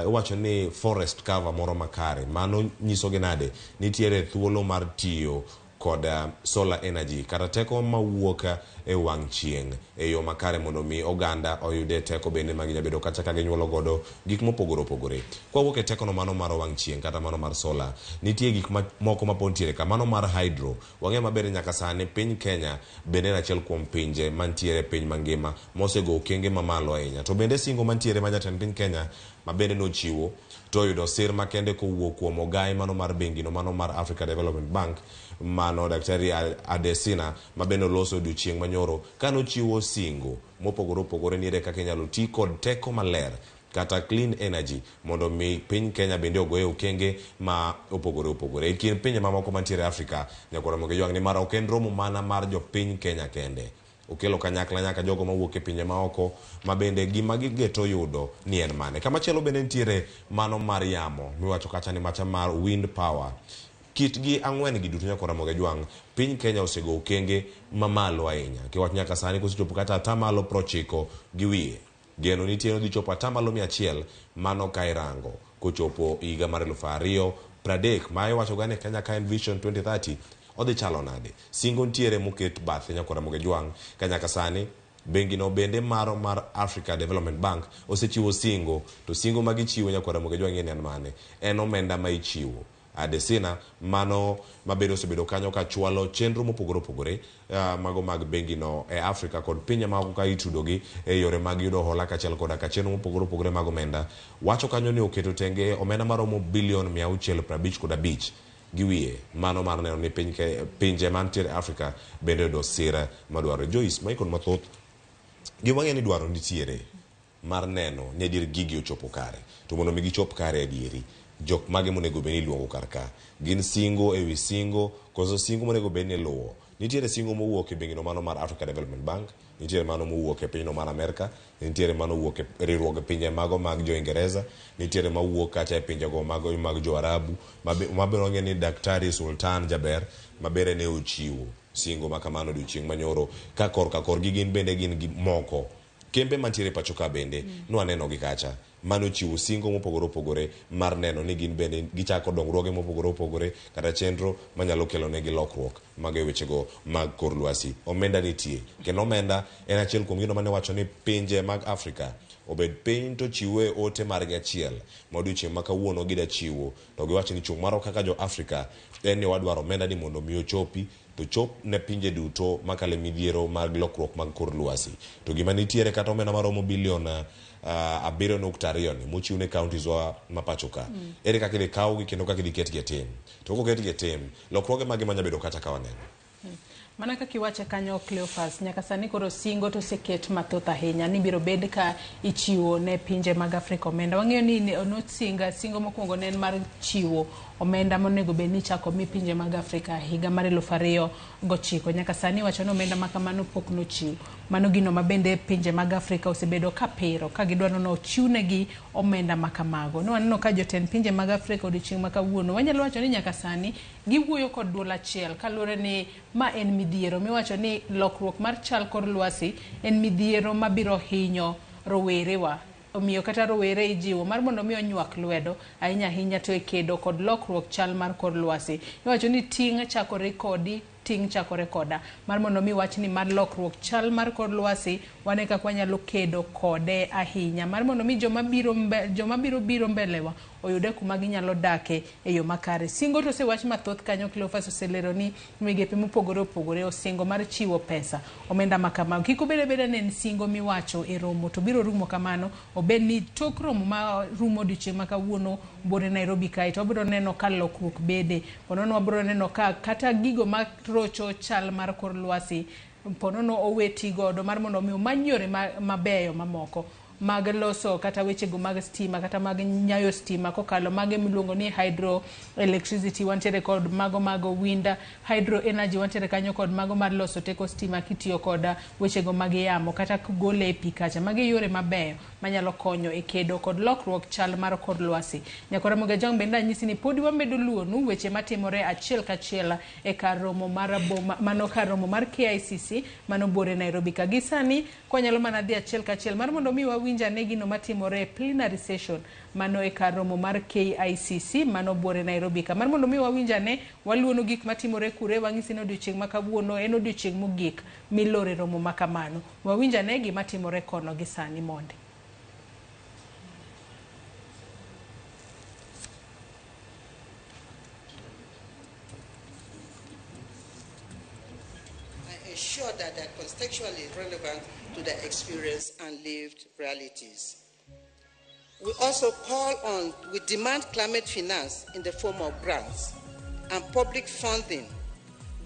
iwacho ni forest cover moro makare. Mano nyisogi nade nitiere thuolo mar tiyo kod solar energy kata teko mawuok e wang' chieng' e yo makare mondo mi oganda oyude teko bende ma ginya bedo kacha ka ginyuolo godo gik mopogore opogore. Kwawuok e tekono mano mar wang' chieng' kata mano mar solar, nitie gik moko ma pod nitiere ka, mano mar hydro. Wang'eyo maber ni nyaka sani piny Kenya bende en achiel kuom pinje mantiere e piny mangima mosego okenge mamalo ahinya. To bende singo mantiere ma jatend piny Kenya ma bende nochiwo to oyudo sir makende kowuok kuom ogai mano mar bengino mano mar Africa Development Bank mano Daktari Adesina ma bende oloso odiochieng' manyoro kanochiwo singo mopogore opogore ni ere kaka inyalo ti kod teko maler kata clean energy mondo mi piny Kenya bende ogoye okenge ma opogore opogore. E kind pinje mamoko mantiere Afrika, nyakora Ramogi Jwang' ni mar ok en romo mana mar jopiny Kenya kende. Okelo kanyakla nyaka jogo mawuok e pinje maoko ma bende gima gigeto yudo ni en mane. Kamachielo bende nitiere mano mar yamo miwacho kacha ni macha mar wind power. Kitgi ang'wen gi duto nyakora Ramogi Jwang', piny Kenya osego okenge mamalo ahinya. Kiwacho nyaka sani kosechopo kata atamalo 90 gi wiye. Geno nitie ni odhi chopo atamalo 100 mano ka irango kochopo higa mar 2030 ma iwacho ga ni Kenya ka en Vision 2030 odhi chalo nade. Singo nitiere moket bathe nyakora Ramogi Jwang' ka nyaka sani bengino bende mar Africa Development Bank osechiwo singo, to singo ma gichiwo nyakora Ramogi Jwang' en mane? En omenda ma ichiwo. Adesina mano mabedo osebedo kanyo ka chwalo chenro mopogore opogore mago mag bengino e Afrika kod pinje maoko ka itudogi e yore mag yudo hola kaachiel koda ka chenro mopogore opogore mag omenda. Wacho kanyo ni oketo tenge omenda maromo bilion 655 gi wiye mano mar neno ni pinje mantiere Afrika bende oyudo sir madwarore. Joyce, Michael mathoth gima wang'eyo ni dwaro nitiere mar neno ni adier gigi ochopo kare, to mondo mi gichop kare adieri jok mage monego bed ni iluongo kar ka? Gin singo ewi singo koso singo monego bed ni iluwo? Nitiere singo mowuok e bengino mano mar Africa Development Bank, nitiere mano mowuok e pinyno mar Amerka, nitiere mano mowuok e riwruog pinje mago mag jo Ingereza, nitiere mawuok kacha e pinjego mago mag jo Arabu, ma be wang'eyo ni Daktari Sultan Jaber ma bende ne ochiwo singo ma kamano odiochieng' manyoro ka korka korgi gin bende gin gi moko kembe mantiere pacho ka bende nwaneno gi kacha. Mano chiwo singo mopogore opogore mar neno ni gin bende gichako dongruoge mopogore opogore kata chenro manyalo kelo negi lokruok mag e wechego mag kor lwasi. Omenda nitie kendo omenda en achiel kuom gino mane wacho ni pinje mag Afrika obed piny to chiwe ote margi achiel ma odiochieng' ma kawuono gida chiwo to giwacho ni chung' marwa kaka jo Afrika en ni wadwaro omenda ni mondo mi ochopi to chop ne pinje duto makale midhiero mag lokruok mag kor lwasi. To gima nitiere kata omenda maromo bilion 7.2 ni mochiw ne counties wa ma pacho ka. Ere kaka idhi kawgi kendo kaka idhi ketgi e tim. To koketgi e tim, lokruoge mage manya bedo kata ka waneno? Mana kaka iwache kanyo Cleophas, nyaka sani koro singo to oseket mathoth ahinya ni biro bed ka ichiwo ne pinje mag Afrika omenda. Wang'eyo ni nosinga singo mokwongo ne en mar chiwo omenda monego bed ni ichako mi pinje mag Afrika higa mar 2009. Nyaka sani iwacho ni omenda ma kamano pok nochiw. Mano gino ma bende pinje mag Afrika osebedo ka piro ka gidwaro ni ochiwnegi omenda ma kamago. Ne waneno ka jotend pinje mag Afrika odiochieng' ma kawuono wanyalo wacho ni nyaka sani giwuoyo kod duol achiel kaluwore ni ma en midhiero miwacho ni lokruok mar chal kor lwasi en midhiero mabiro hinyo rowerewa. Omiyo kata rowere ijiwo mar mondo mi onywak lwedo ahinya ahinya to e kedo kod lokruok chal mar kor lwasi. Iwacho ni ting' chakore kodi, ting' chakore koda. Mar mondo mi wachni mar lokruok chal mar kor lwasi wane kaka wanyalo kedo kode ahinya. Mar mondo mi joma biro biro mbelewa oyude kuma ginyalo dake e yo makare. Singo to osewach mathoth kanyo, Cleophas oselero ni migepe mopogore opogore osingo mar chiwo pesa omenda ma kamago. Kik obed abeda ni en singo miwacho e romo to biro rumo kamano, obed ni tok romo ma rumo odiochieng' ma kawuono buore Nairobi kae to wabiro neno ka lokruok bede. Ponono wabiro neno ka kata gigo ma rocho chal mar kor lwasi ponono oweti godo mar mondo mi omany yore mabeyo mamoko mag loso kata wechego mag stima kata mag nyayo stima kokalo mage miluongo ni hydroelectricity, wantiere kod mago mag wind hydro energy, wantiere kanyo kod mago mar loso teko stima kitiyo kod wechego mag yamo kata gole e pi kacha. Magi yore mabeyo manyalo konyo e kedo kod lokruok chal mar kor lwasi. Nyakora Mogajong bende anyisi ni podi wamedo luonu weche matimore achiel kachiel e kar romo mar boma mano kar romo mar KICC mano buore Nairobi ka. Gi sani kwanyalo mana dhi achiel kachiel mar mondo mi wawinj ane gino matimore e plenary session mano e kar romo mar KICC mano buore Nairobi ka. Mar mondo mi wawinj ane waluono gik matimore kure, wang'isi ni odiochieng' ma kawuono en odiochieng' mogik milore romo ma kamano. Wawinj ane gima timore kono gi sani mondi. Ensure that they're contextually relevant to their experience and lived realities. We also we demand climate finance in the form of grants and public funding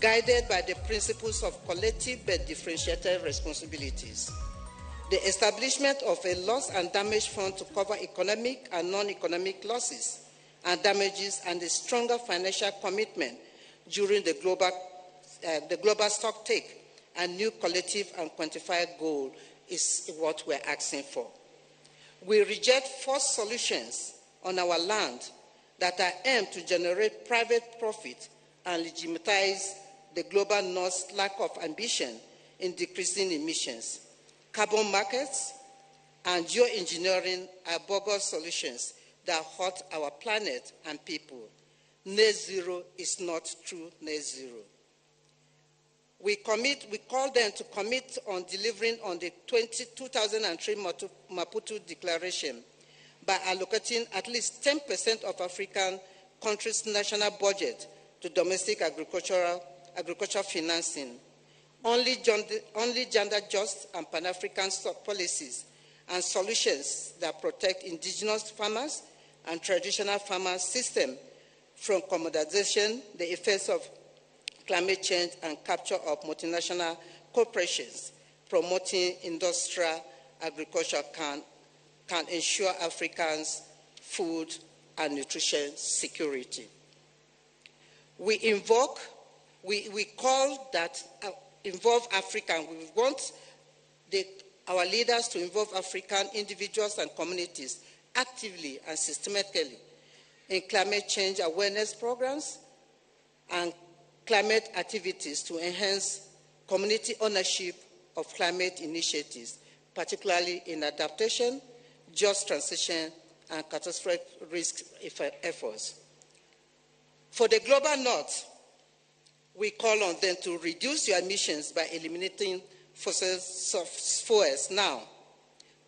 guided by the principles of collective but differentiated responsibilities. The establishment of a loss and damage fund to cover economic and non-economic losses and damages, and a stronger financial commitment during the global stock take and new collective and quantified goal is what we're asking for. We reject forced solutions on our land that are aimed to generate private profit and legitimize the global North's lack of ambition in decreasing emissions. Carbon markets and geoengineering are bogus solutions that hurt our planet and people. Net zero is not true net zero. We call them to commit on delivering on the 2003 Maputo Declaration by allocating at least 10% of African countries' national budget to domestic agriculture financing. Only gender-just and Pan-African policies and solutions that protect indigenous farmers and traditional farmer system from commoditization, the effects of climate change and capture of multinational corporations promoting industrial agriculture can ensure Africans' food and nutrition security. We call that involve African. We want our leaders to involve African individuals and communities actively and systematically in climate change awareness programs and climate activities to enhance community ownership of climate initiatives, particularly in adaptation, just transition, and catastrophic risk efforts. For the global north, we call on them to reduce their emissions by eliminating fossil fuels now.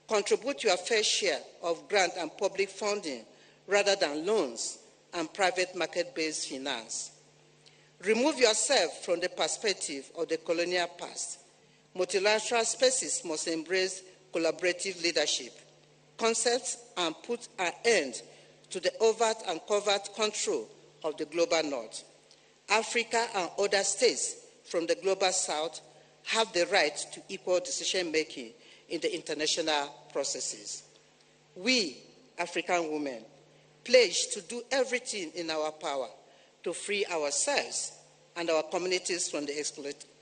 Contribute your fair share of grant and public funding rather than loans and private market-based finance. Remove yourself from the perspective of the colonial past. Multilateral spaces must embrace collaborative leadership concepts and put an end to the overt and covert control of the global north. Africa and other states from the global south have the right to equal decision-making in the international processes. We, African women, pledge to do everything in our power to free ourselves and our communities from the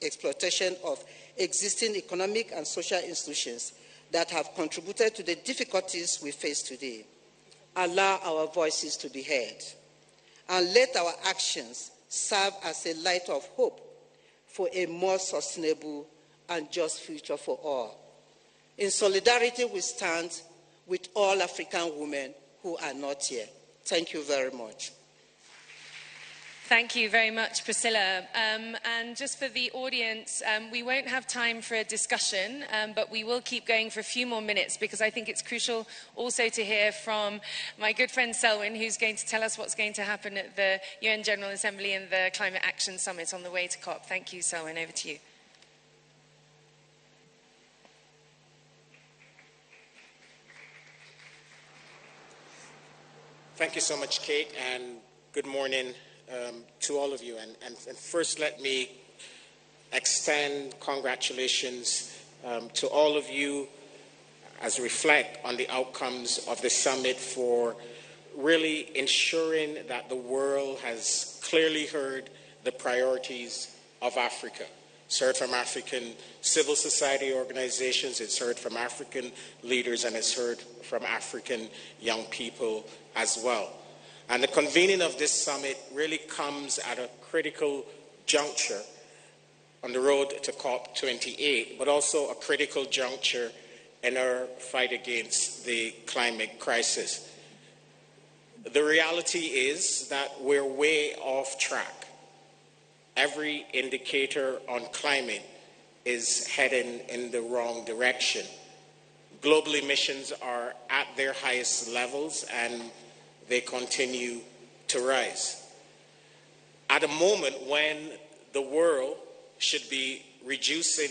exploitation of existing economic and social institutions that have contributed to the difficulties we face today. Allow our voices to be heard, and let our actions serve as a light of hope for a more sustainable and just future for all. In solidarity, we stand with all African women who are not here. Thank you very much. Thank you very much, Priscilla. And just for the audience, we won't have time for a discussion, but we will keep going for a few more minutes because I think it's crucial also to hear from my good friend Selwyn, who's going to tell us what's going to happen at the UN General Assembly and the Climate Action Summit on the way to COP. Thank you, Selwyn. Over to you. Thank you so much, Kate, and good morning to all of you. And first, let me extend congratulations to all of you as we reflect on the outcomes of the summit for really ensuring that the world has clearly heard the priorities of Africa. It's heard from African civil society organizations, it's heard from African leaders, and it's heard from African young people as well. And the convening of this summit really comes at a critical juncture on the road to COP28, but also a critical juncture in our fight against the climate crisis. The reality is that we're way off track. Every indicator on climate is heading in the wrong direction. Global emissions are at their highest levels and they continue to rise. At a moment when the world should be reducing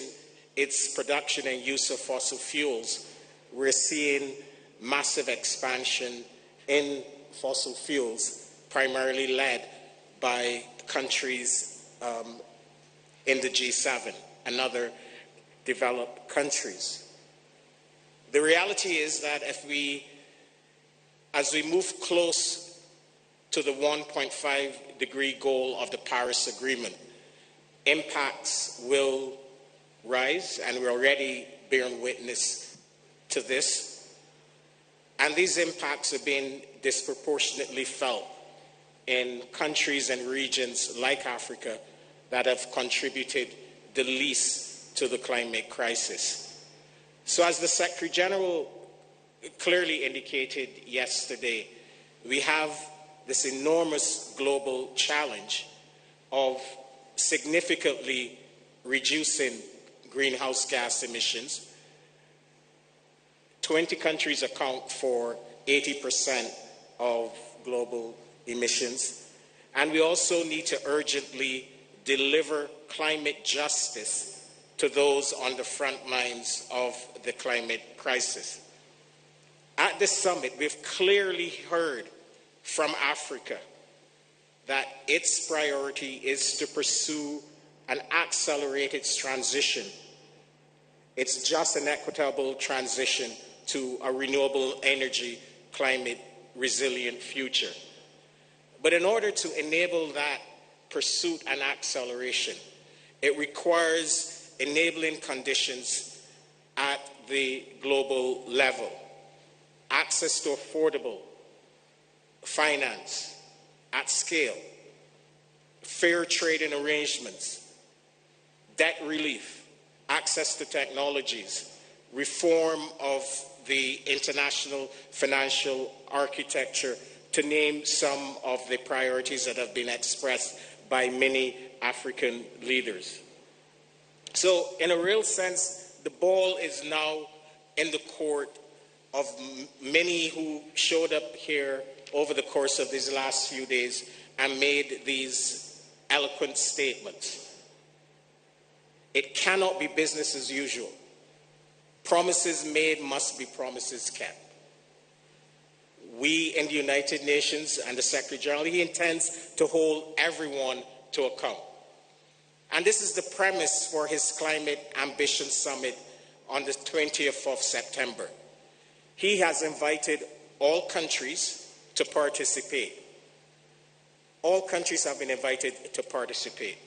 its production and use of fossil fuels, we're seeing massive expansion in fossil fuels, primarily led by countries in the G7 and other developed countries. The reality is that as we move close to the 1.5 degree goal of the Paris Agreement, impacts will rise, and we're already bearing witness to this. And these impacts are being disproportionately felt in countries and regions like Africa that have contributed the least to the climate crisis. So as the Secretary General clearly indicated yesterday, we have this enormous global challenge of significantly reducing greenhouse gas emissions. 20 countries account for 80% of global emissions. And we also need to urgently deliver climate justice to those on the front lines of the climate crisis. At this summit, we've clearly heard from Africa that its priority is to pursue and accelerate its transition, its just and equitable transition to a renewable energy, climate resilient future. But in order to enable that pursuit and acceleration, it requires enabling conditions at the global level, access to affordable finance at scale, fair trading arrangements, debt relief, access to technologies, reform of the international financial architecture, to name some of the priorities that have been expressed by many African leaders. So, in a real sense, the ball is now in the court of many who showed up here over the course of these last few days and made these eloquent statements. It cannot be business as usual. Promises made must be promises kept. We in the United Nations and the Secretary General, he intends to hold everyone to account. And this is the premise for his Climate Ambition Summit on the 20th of September. He has invited all countries to participate. All countries have been invited to participate.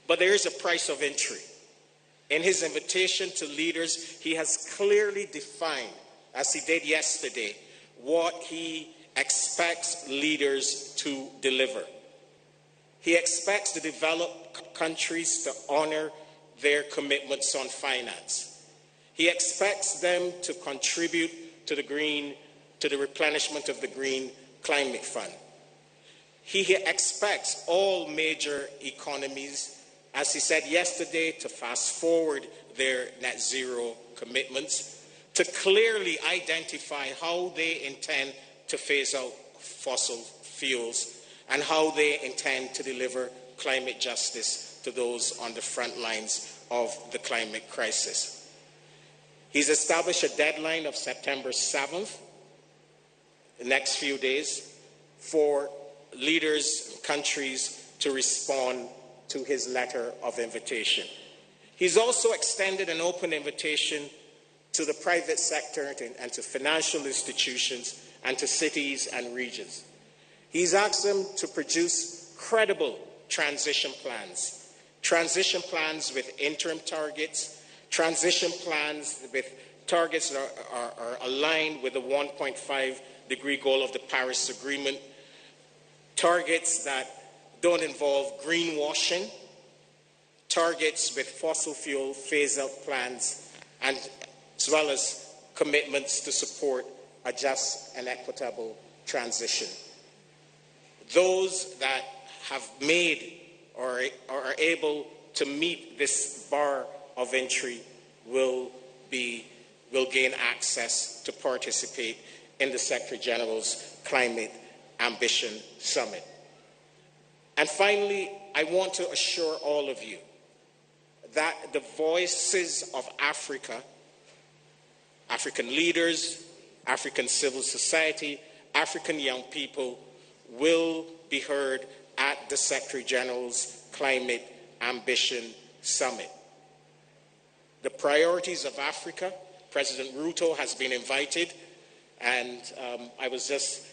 But there is a price of entry. In his invitation to leaders, he has clearly defined, as he did yesterday, what he expects leaders to deliver. He expects the developed countries to honor their commitments on finance. He expects them to contribute to the green, to the replenishment of the Green Climate Fund. He expects all major economies, as he said yesterday, to fast forward their net zero commitments, to clearly identify how they intend to phase out fossil fuels and how they intend to deliver climate justice to those on the front lines of the climate crisis. He's established a deadline of September 7th, the next few days, for leaders and countries to respond to his letter of invitation. He's also extended an open invitation to the private sector and to financial institutions and to cities and regions. He's asked them to produce credible transition plans with interim targets, transition plans with targets that are aligned with the 1.5 degree goal of the Paris Agreement, targets that don't involve greenwashing, targets with fossil fuel phase-out plans, and as well as commitments to support a just and equitable transition. Those that have made or are able to meet this bar of entry will gain access to participate in the Secretary General's Climate Ambition Summit. And finally, I want to assure all of you that the voices of Africa, African leaders, African civil society, African young people will be heard at the Secretary General's Climate Ambition Summit. The priorities of Africa, President Ruto has been invited, and I was just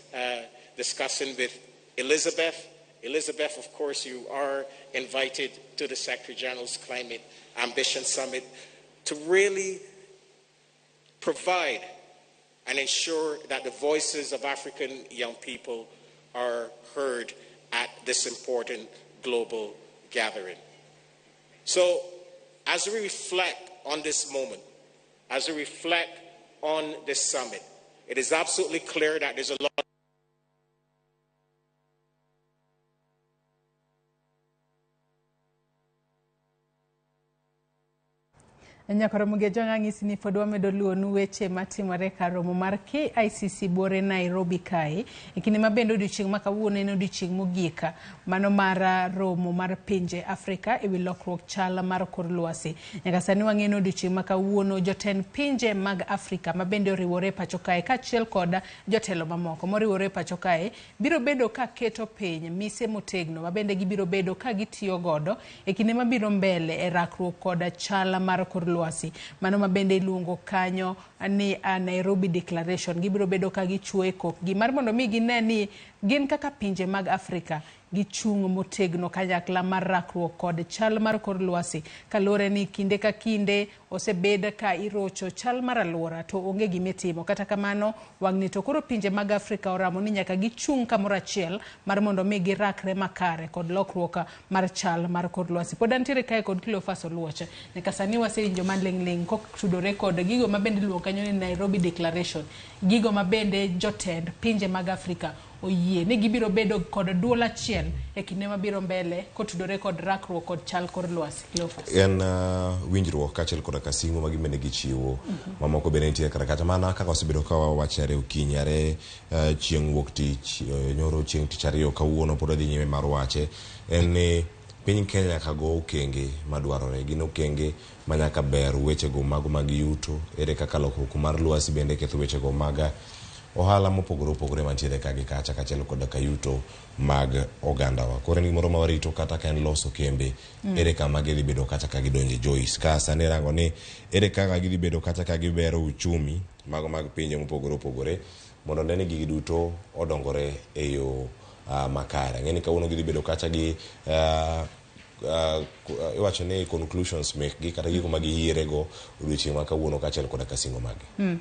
discussing with Elizabeth. Elizabeth, of course, you are invited to the Secretary General's Climate Ambition Summit to really provide and ensure that the voices of African young people are heard at this important global gathering. So, as we reflect on this moment, as we reflect on this summit, it is absolutely clear that there's a lot Nyakoro Mugejo ng'isi ni pod wamedo luwonu weche matimore kar romo mar KICC buore Nairobi kae. E kinde ma bende odiochieng' ma kawuono en odiochieng' mogik mano mar romo mar pinje Afrika ewi lokruok chal mar kor lwasi. Nyaka sani wang'eyo ni odiochieng' ma kawuono jotend pinje mag Afrika ma bende oriwore pacho kae kaachiel kod jotelo mamoko moriwore pacho kae biro bedo ka keto piny mise motegno ma bende gibiro bedo ka gitiyo godo e kinde mabiro mbele e rakruok kod chal mar kor lwasi. Mano ma bende iluongo kanyo ni Nairobi Declaration. Gibiro bedo ka gichwo e kokgi mar mondo mi gine ni gin kaka pinje mag Afrika gichung' motegno kanyakla mar rakruok kod chal mar kor lwasi kaluwore ni kinde ka kinde osebed ka irocho chal mar alwora to onge gimitimo. Kata kamano wang'ni to koro pinje mag Afrika oramo ni nyaka gichung' kamoro achiel mar mondo mi girakre makare kod lokruok mar chal mar kor lwasi. Pod antiere kae kod Cleophas Oluoch. Nyaka sani wasewinjo maling'ling' kotudore kod gigo mabende iluongo kanyo ni Nairobi Declaration, gigo mabende jotend pinje mag Afrika oyie ni gibiro bedo kod duol achiel e kinde mabiro mbele kotudore kod rakruok kod chal kor lwasi. Cleophas. En winjruok kaachiel koda ka singo ma gibende gichiwo. Mamoko bende nitie kar kacha mana kaka osebedo ka wawacho are okinyi are chieng' wuok tich nyoro chieng' tich ariyo kawuono pod wadhi nyime mar wache en ni piny Kenya nyaka go okenge madwarore gin okenge ma nyaka ber wechego mago mag yuto ere kaka lokruok mar lwasi bende ketho wechego mag ohala mopogore opogore mantiere ka gi kacha kaachiel koda ka yuto mag ogandawa. Koro en gimoro ma warito kata ka en loso kembe ere kama gidhi bedo kacha ka gidonje Joyce. Ka sani irango ni ere kaka gidhi bedo kacha ka gibero uchumi mago mag pinje mopogore opogore mondo ne ni gigi duto odongore e yo makare. Ang'e ni kawuono gidhi bedo kacha gi iwacho ni conclusions mekgi kata gigo ma giyierego odiochieng' ma kawuono kaachiel koda ka singo maggi.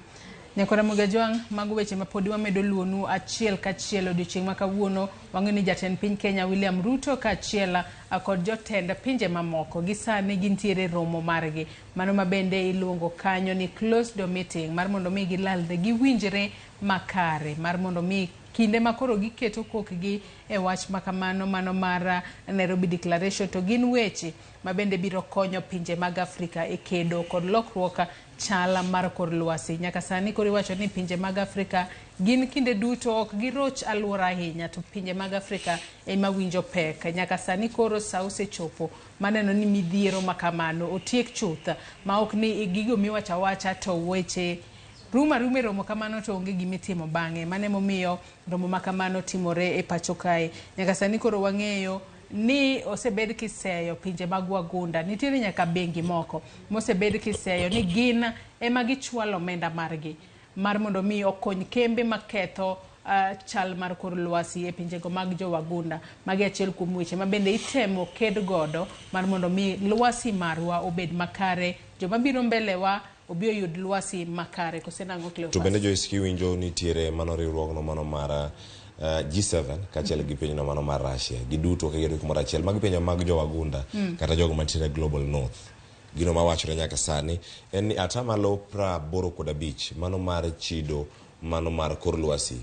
Nyakora Mogajwang', mago weche ma podi wamedo luonu achiel kachiel odiochieng' ma kawuono. Wang'eyo ni jatend piny Kenya William Ruto kaachiel kod jotend pinje mamoko gi sani gintiere romo margi. Mano ma bende iluongo kanyo ni closed door meeting mar mondo mi gilalre giwinjre makare mar mondo mi kinde ma koro giketo kokgi e wach makamano mano mar Nairobi Declaration to gin weche ma bende biro konyo pinje mag Afrika e kedo kod lokruok chal mar kor lwasi. Nyaka sani koro iwacho ni pinje mag Afrika gin kinde duto ok giroch alwora ahinya to pinje mag Afrika ema winjo pek. Nyaka sani koro sa osechopo maneno ni midhiero makamano otiek chuth ma ok ni gigo miwacho awacha to weche ruma ruma e romo kamano to onge gimitimo bang'e. Mano emomiyo romo makamano timore e pacho kae. Nyaka sani koro wang'eyo ni osebed kiseyo pinje mag wagunda. Nitiere nyaka bengi moko mosebed kiseyo ni gin ema gichwalo omenda margi mar mondo mi okony kembe maketho chal mar kor lwasi e pinjego mag jowagunda. Magi achiel kuom weche ma bende itemo ked godo mar mondo mi lwasi marwa obed makare. Joma biro mbelewa obi oyud lwasi makare. Kose nang'o Cleophas? To bende Joyce kiwinjo nitiere mano riwruogno mano mar G7 kaachiel gi pinyno mano mar Russia. Giduto ka gibedo kumoro achiel. Magi pinje mag jowagunda kata jogo mantiere Global North. Gino mawachore nyaka sani en ni atamalo 85 mano mar chido mano mar kor lwasi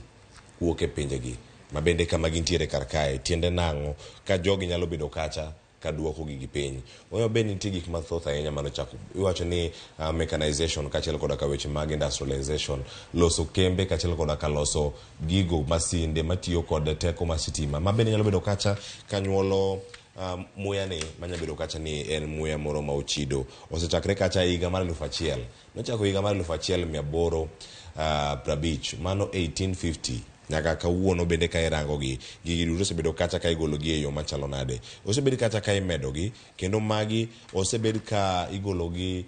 wuok e pinjegi ma bende kama gintiere kar kae. Tiende nang'o ka jogi nyalo bedo kacha ka duoko gigi piny. Omiyo bende nitie gik mathoth ahinya manochako. Iwacho ni mechanization kaachiel koda ka weche mag industrialization, loso kembe kaachiel koda ka loso gigo masinde matiyo kod teko mar sitima ma bende nyalo bedo kacha kanyuolo muya ni manya bedo kacha ni en muya moro ma ochido. Osechakre kacha higa mar 1000. Nochako higa mar 1850, mano 1850. Nyaka kawuono bende ka irango gi, gigi duto osebedo kacha ka igolo gi e yo machalo nade. Osebed kacha ka imedo gi, kendo magi osebed ka igolo gi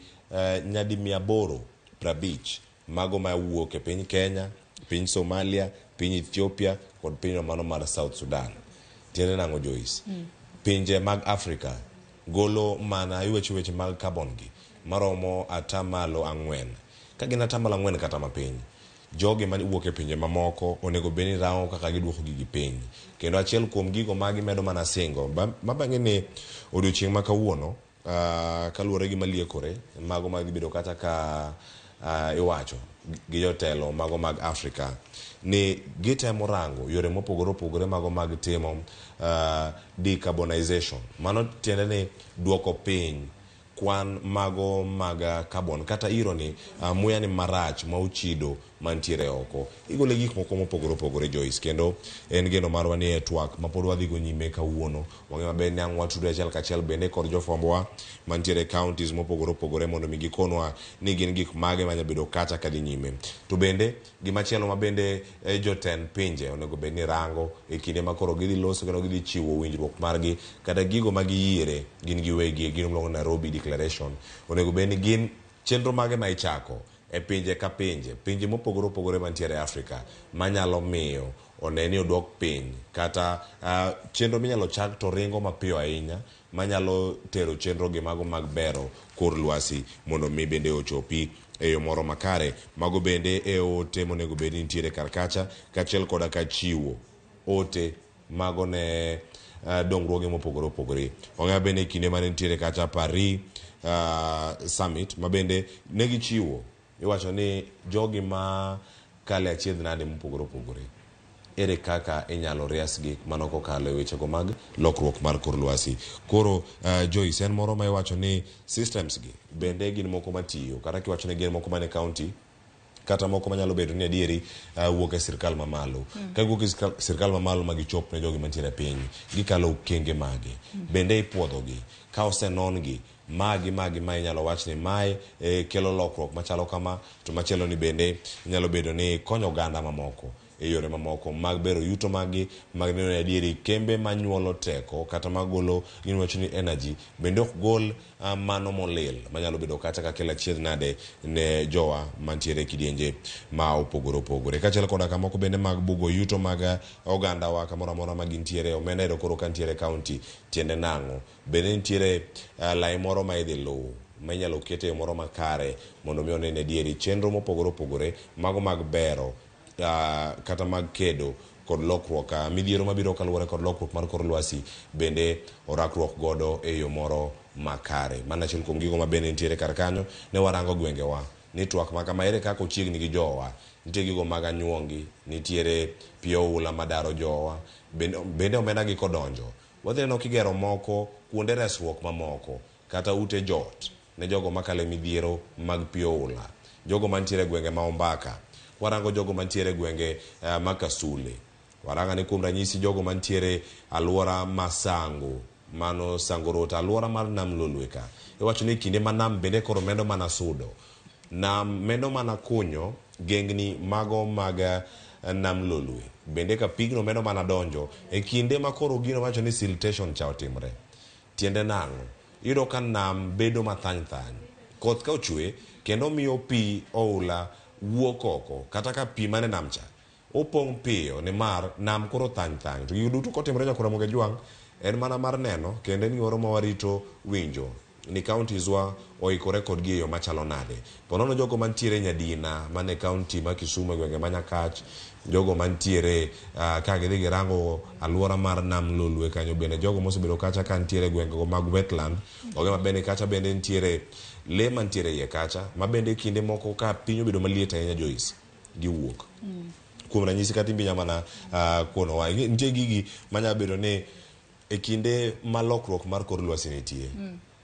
nyadi 850 mago ma wuok e piny Kenya, piny Somalia, piny Ethiopia kod piny mano mar South Sudan. Tiende nang'o Joyce? Pinje mag Afrika golo mana iweche weche mag carbon gi maromo 4%. Ka gin 4% kata mapiny, jogi mawuok e pinje mamoko onego bed ni rango kaka giduoko gigi piny. Kendo achiel kuom gigo ma gimedo mana singo ma bang'e ni odiochieng' ma kawuono kaluwore gi maliekore mago ma dhi bedo kata ka iwacho gi jotelo mago mag Afrika ni gitemo rango yore mopogore opogore mago mag timo decarbonization. Mano tiende ni duoko piny kwan mago mag carbon kata iro ni muya ni marach ma ochido mantiere oko. Igole gik moko mopogore opogore Joyce, kendo en geno marwa ni e twak ma pod wadhi go nyime kawuono. Wang'e maber ni ang' watudre achiel kachiel bende kod jofwambowa mantiere counties mopogore opogore mondo mi gikonwa ni gin gik mage manya bedo kacha kadhi nyime. To bende gimachielo ma bende jotend pinje onego bed ni rango e kinde ma koro gidhi loso kendo gidhi chiwo winjruok margi kata gigo ma giyiere gin giwegi gino miluongo ni Nairobi Declaration. Onego bed ni gin chenro mage ma ichako. e pinje ka pinje, pinje mopogore opogore mantiere e Afrika manyalo miyo one ni odwok piny kata chenro minyalo chak to ringo mapiyo ahinya manyalo tero chenro gi mago mag bero kor lwasi mondo mi bende ochopi e yo moro makare. Mago bende e ote monego bed ni nitiere kar kacha kaachiel koda ka chiwo ote mago ne dongruoge mopogore opogore. Wang'eyo bende e kinde mane nitiere kacha Paris Summit ma bende ne gichiwo iwacho ni jogi ma kale achiedh nade mopogore opogore ere kaka inyalo riasgi mano kokalo e wechego mag lokruok mar kor lwasi. Koro Joyce en moro ma iwacho ni systems gi bende gin moko matiyo kata kiwacho ni gin moko mane county kata moko manyalo bedo ni adieri wuok e sirkal mamalo. Ka giwuok e sirkal mamalo ma gichop ne jogi mantiere e piny, gikalo okenge mage. Bende ipuodhogi, ka osenon gi, magi magi ma inyalo wach ni mae kelo lokruok machalo kama, to machielo ni bende nyalo bedo ni konyo oganda mamoko e yore mamoko mag bero yuto maggi, mag neno ni adieri kembe manyuolo teko kata magolo gimiwacho ni energy bende ok gol mano molil manyalo bedo kata ka kelo achiedh nade ne jowa mantiere e kidienje ma opogore opogore. Kaachiel koda kamoko bende mag bugo yuto mag ogandawa kamoro amora ma gintiere, omenda ero koro ka ntiere e county tiende nang'o? Bende nitiere lai moro ma idhi luw ma inyalo ket e yo moro makare mondo mi one ni adieri chenro mopogore opogore mago mag bero kata mag kedo kod lokruok midhiero mabiro kaluwore kod lokruok mar kor lwasi bende orakruok godo e yo moro makare. Mano achiel kuom gigo ma bende nitiere kar kanyo ne warango gwengewa ni twak ma kama ere kaka ochiegni gi jowa. Nitie gigo mag anyuongi, nitiere pi oula madaro jowa, bende omenda gi kodonjo wadhi neno kigero moko kuonde resruok mamoko kata ute jot ne jogo makalo e midhiero mag pi oula, jogo mantiere e gwenge ma Ombaka, warango jogo mantiere e gwenge ma Kasule, warango ni kuom ranyisi jogo mantiere alwora ma Sango, mano Sango Rota, alwora mar Nam Lolwe ka. Iwacho ni kinde ma nam bende koro medo mana sudo, nam medo mana kunyo gengni mago mag Nam Lolwe, bende ka pigno medo mana donjo e kinde ma koro gino wacho ni siltation cha otimre. Tiende nang'o? Iyudo ka nam bedo mathany thany. Koth ka ochwe kendo miyo pi oula wuok oko kata ka pi mane nam cha opong' piyo nimar nam koro thany thany. To gigo duto kotimore nyaka Ramogi Ajwang' en mana mar neno kendo en gimoro ma warito winjo ni counties wa oikore kodgi e yo machalo nade. Ponono jogo mantiere Nyadina mane county ma Kisumu e gwenge ma Nyakach, jogo mantiere ka gidhi girango alwora mar Nam Lolwe kanyo bende jogo mosebedo kacha ka nitiere gwengego mag wetland, ogema bende kacha bende nitiere lee mantiere iye kacha ma bende kinde moko ka piny obedo maliet ahinya Joyce, giwuok. Kuom ranyisi kata imbi mana konowa, nitie gigi manyalo bedo ni e kinde ma lokruok mar kor lwasi nitie,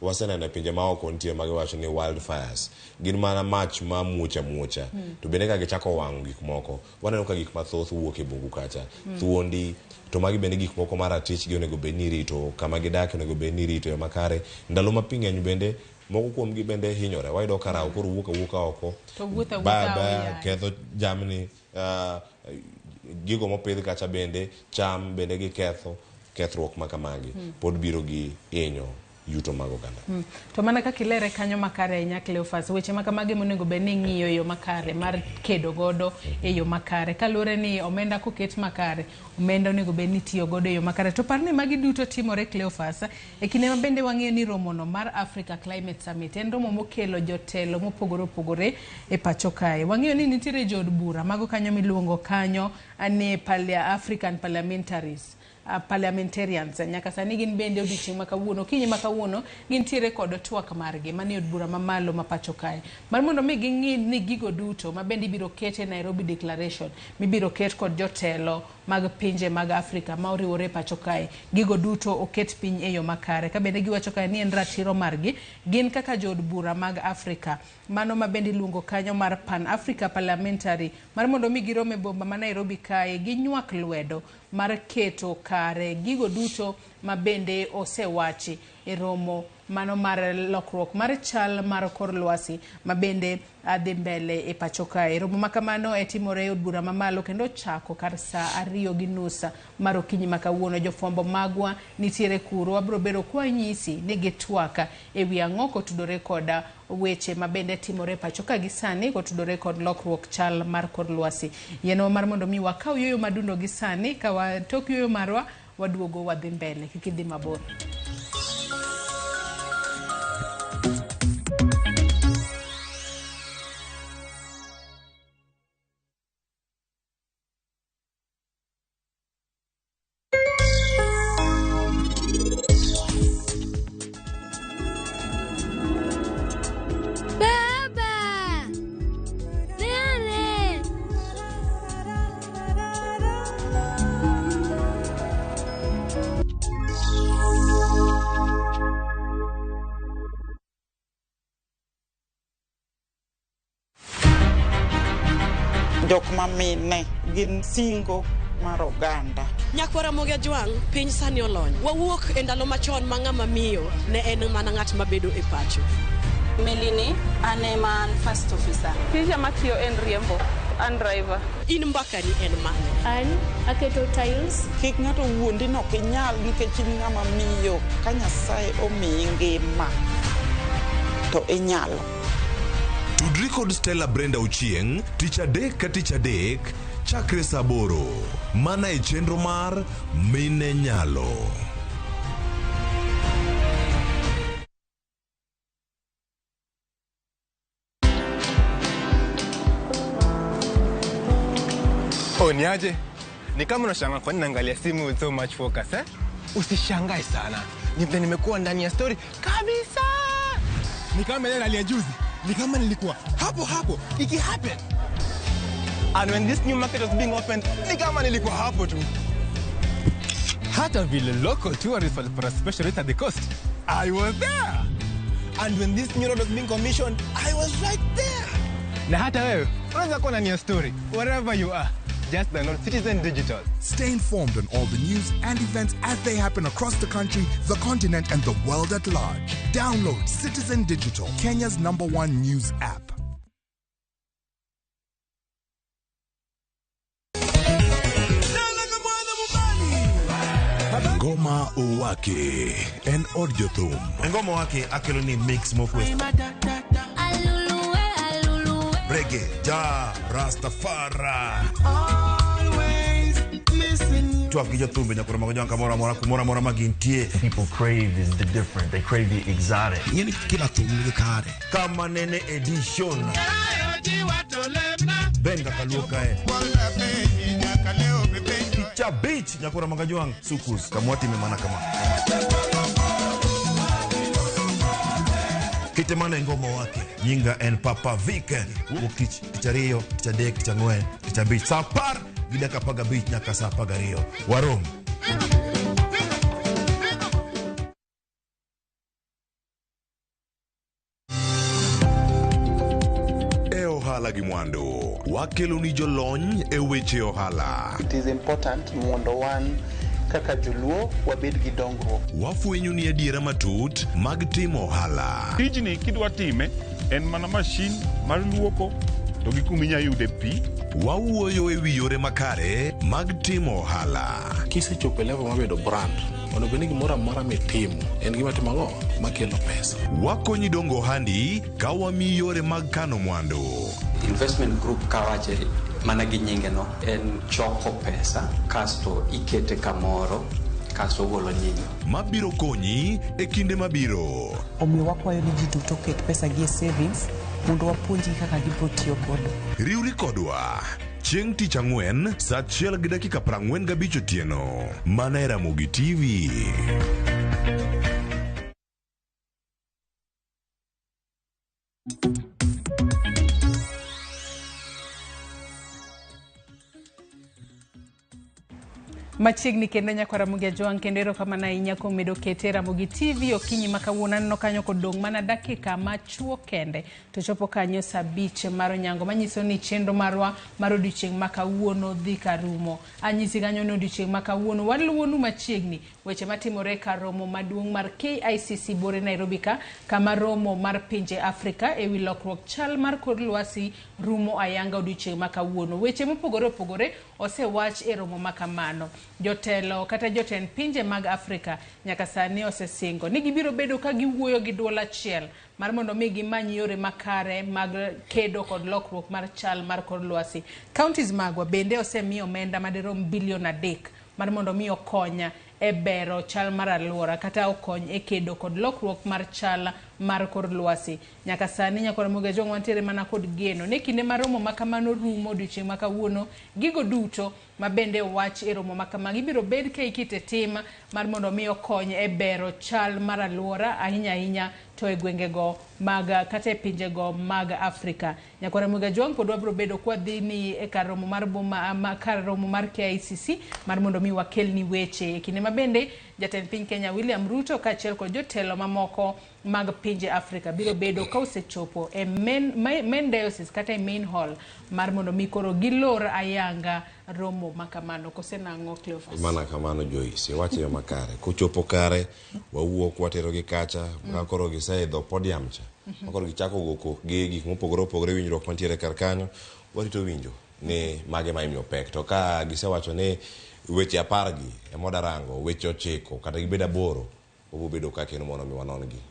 waseneno e pinje maoko nitie magiwacho ni wildfires gin mana mach ma muoch amuocha. To bende ka gichako wang'o gik moko, waneno ka gik mathoth wuok e bungu kacha. Thuondi, to magi bende gik moko ma ratichgi onego bed ni irito, kama gidake onego bed ni irito e yo makare. Ndalo ma pi ng'eny bende, moko kuomgi bende hinyore. Wayudo ka rawo koro wuok awuoka oko, To wuotho awuotha baya baya, aoyaye. ketho jamni, gigo mopidh kacha bende, cham bende giketho. Kethruok ma kamagi pod biro gi hinyo yuto mag oganda. To mana kaka ilere kanyo makare ahinya Cleophas, weche ma kamagi monego bed ni ing'iyo e yo makare mar kedo godo e yo makare. Kaluwore ni omenda koket makare, omenda onego bed ni itiyo godo e yo makare. To par ni magi duto timore Cleophas, e kinde ma bende wang'eyo ni romono mar Africa Climate Summit en romo mokelo jotelo mopogore opogore e pacho kae. Wang'eyo ni nitiere jood bura mago kanyo miluongo kanyo ni African Parliamentaries. Parliamentarians nyaka sani gin bende odiochieng' ma kawuono, okinyi ma kawuono gintiere kod twak margi manie od bura mamalo ma pacho kae mar mondo mi ging'i ni gigo duto ma bende ibiro ket e Nairobi Declaration mibiro ket kod jotelo mag pinje mag Afrika ma oriwore e pacho kae, gigo duto oket piny e yo makare. Ka bende giwacho kae ni en ratiro margi gin kaka jood bura mag Afrika mano ma bende iluongo kanyo mar Pan Africa Parliamentary mar mondo mi girom e boma ma Nairobi kae ginywak lwedo mar keto kare gigo duto ma bende osewachi e romo mano mar lokruok mar chal mar kor lwasi ma bende dhi mbele e pacho kae. Romo ma kamano e timore e od bura mamalo kendo chako kar saa 2:30 mar okinyi ma kawuono. Jofwambo magwa nitiere kuro, wabiro bedo kwanyisi ni gitwak e wi ang'o kotudore koda weche ma bende timore e pacho ka gi sani kotudore kod lokruok chal mar kor lwasi. Yienwa mar mondo mi wakaw yueyo madundo gi sani, ka tok yueyo marwa waduogo wadhi mbele, kik idhi mabor. Baba! Nene! Jok ma mine gin singo mar oganda. Nyakwara Ramogi Ajwang', piny sani olony. Wawuok e ndalo machon ma ng'ama miyo ne en mana ng'at mabedo e pacho. Melini, an ema an first officer. Tija matiyo en riembo, an driver. In mbakani en mane? An aketo tiles. Kik ng'ato wuondi ni ok inyal nikech in ng'ama miyo ka Nyasaye omiyi ngima to inyalo. Tudri kod Stella Brenda Ochieng' tich adek ka tich adek chakre saa 8 mana e chenro mar Mine Nyalo. Oh, niaje? Ni kama unashangaa kwa nini naangalia simu with so much focus, eh? Usishangae sana. Ni vile nimekuwa ndani ya story kabisa. Ni kama ile nalia juzi. Ni kama nilikuwa hapo hapo iki happen. And when this new market was being opened, ni kama nilikuwa hapo tu. Hata vile local tourists walipata special rate at the coast, I was there. And when this new road was being commissioned, I was right there. Na hata wewe unaweza kuwa ndani ya story wherever you are. Just download Citizen Digital. Stay informed on all the news and events as they happen across the country, the continent, and the world at large. Download Citizen Digital, Kenya's #1 news app. Ngoma Owake en od jothum. Ngoma Owake akelo ni mix mokwe. Reggae, ja, Rastafari. Twak gi jothumbe nyakoro mago jwang' kamoro amora kumoro amora ma gintie. People crave is the different. They crave the exotic. Ing'eni kila thum nigi kare. Kama nene edition. Ben kaka luo kae. Picha beach nyakoro mago jwang' sukus kamwatime mana kama. Kite mana e Ngoma Owake. Nyinga en Papa Vic. Wuok tich, tich ariyo, tich adek, tich ang'wen, tich abich. Saa 10:15 nyaka saa 12. Warom. E ohala gi mwandu, wakelo ni jolony e weche ohala. It is important mondo wan kaka joluo wabed gi dongruok. Wafwenyo ni adiera matut mag timo ohala. Tijni kidwa time en mana mashin mar luoko to gi kuma inyalo yude pi. Wawuoyo e wi yore makare mag timo ohala. Kisechopo e level mar bedo brand, onego bed ni gimoro amora mitimo en gima timo ang'o makelo pesa. Wakonyi dongo ohandi ka wamiyi yore mag kano mwandu. Investment group kawache mana gi nyinge no en choko pesa kasto ikete kamoro kasto ogolo nyinyo. Mabiro konyi e kinde mabiro. Omiyo wakwayo ni ji duto oket pesa gi e savings mondo wapuonjgi kaka gibiro tiyo godo. Riwri kodwa chieng' tich ang'wen saa 1:45 otieno mana e Ramogi TV. Machiegni kendo nyakwara Ramogi Ajwang' kendo erokamano ahinya kuom medo kete Ramogi TV okinyi ma kawuono. Aneno kanyo kodong' mana dakika machuok kende to chopo kanyo saa abich mar onyango, manyiso ni chenro marwa mar odiochieng' ma kawuono dhi karumo. Anyisi kanyo ni odiochieng' ma kawuono waluwonu machiegni weche matimore kar romo maduong' mar KICC Bore Nairobi ka, kama romo mar pinje Afrika ewi lokruok chal mar kor lwasi rumo ayanga odiochieng' ma kawuono. Weche mopogore opogore osewach e romo ma kamano. Jotelo kata jotend pinje mag Afrika nyaka sani osesingo ni gibiro bedo ka giwuoyo gi duol achiel mar mondo mi gimany yore makare mag kedo kod lokruok mar chal mar kor lwasi. Counties magwa bende osemi omenda madirom bilion 3 mar mondo mi okony e bero chal mar alwora kata okony e kedo kod lokruok mar chal mar kor lwasi. Nyaka sani nyakwar Ramogi Ajwang' wantiere mana kod geno ni kinde ma romo ma kamano rumo odiochieng' ma kawuono, gigo duto ma bende owach e romo ma kamagi ibiro bed ka ikete tim mar mondo mi okony e bero chal mar alwora ahinya ahinya to e gwengego mag kata e pinjego mag Afrika. Nyakwar Ramogi Ajwang' pod wabiro bedo kwadhi ni e kar romo mar boma ma, kar romo mar KICC mar mondo mi wakelni weche e kinde ma bende jatend piny Kenya William Ruto kaachiel kod jotelo mamoko mag pinje Afrika biro bedo ka osechopo e main diocese kata e main hall mar mondo mi koro gilor ayanga romo ma kamano. Kose nang'o, Cleophas? Mana kamano Joyce, iwacho yo makare. Kochopo kare, wawuok waterogi kacha, ka koro giseidho podium cha. Ma koro gichako go kokgi gik mopogore opogore winjruok mantiere kar kanyo, warito winjo ni mage ma imiyo pek. To ka gisewacho ni weche 10 gi ema wadarango, weche 9 kata gibed 8, wabiro bedo ka kendo mondo mi wanon gi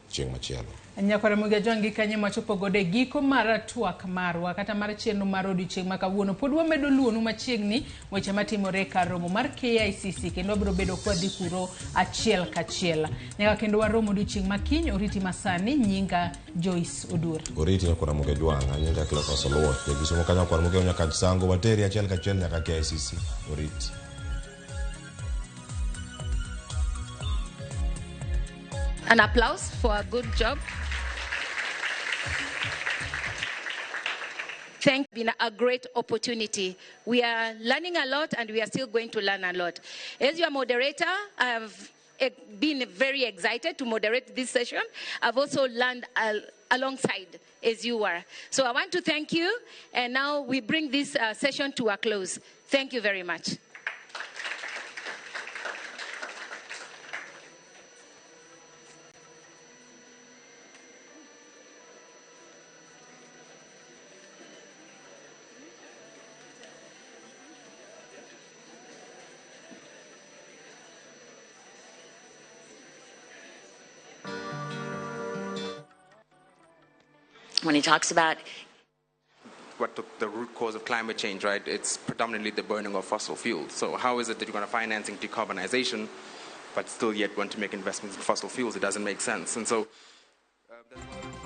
chieng' machielo. Nyakwar Ramogi Ajwang' gi kanyo machopo godo e giko mar twak marwa kata mar chenro mar odiochieng' ma kawuono. Pod wamedo luwonu machiegni weche matimore e kar romo mar KICC kendo wabiro bedo kwadhi kuro achiel kachiel. Nyaka kendo warom odiochieng' ma kiny. Oriti masani, nyinga Joyce Oduor. Oriti nyakwar Ramogi Ajwang', an nyinga Cleophas Oluoch. Jakisumo ka nyakwar Ramogi nyaka Sango wateri achiel kachiel nyaka KICC. Oriti. An applause for a good job. Thank you. Been a great opportunity. We are learning a lot and we are still going to learn a lot. As your moderator, I've been very excited to moderate this session. I've also learned alongside as you were. So I want to thank you, and now we bring this session to a close. Thank you very much. When he talks about what the root cause of climate change, right? It's predominantly the burning of fossil fuels. So how is it that you're going to financing decarbonization, but still yet want to make investments in fossil fuels? It doesn't make sense. And so... That's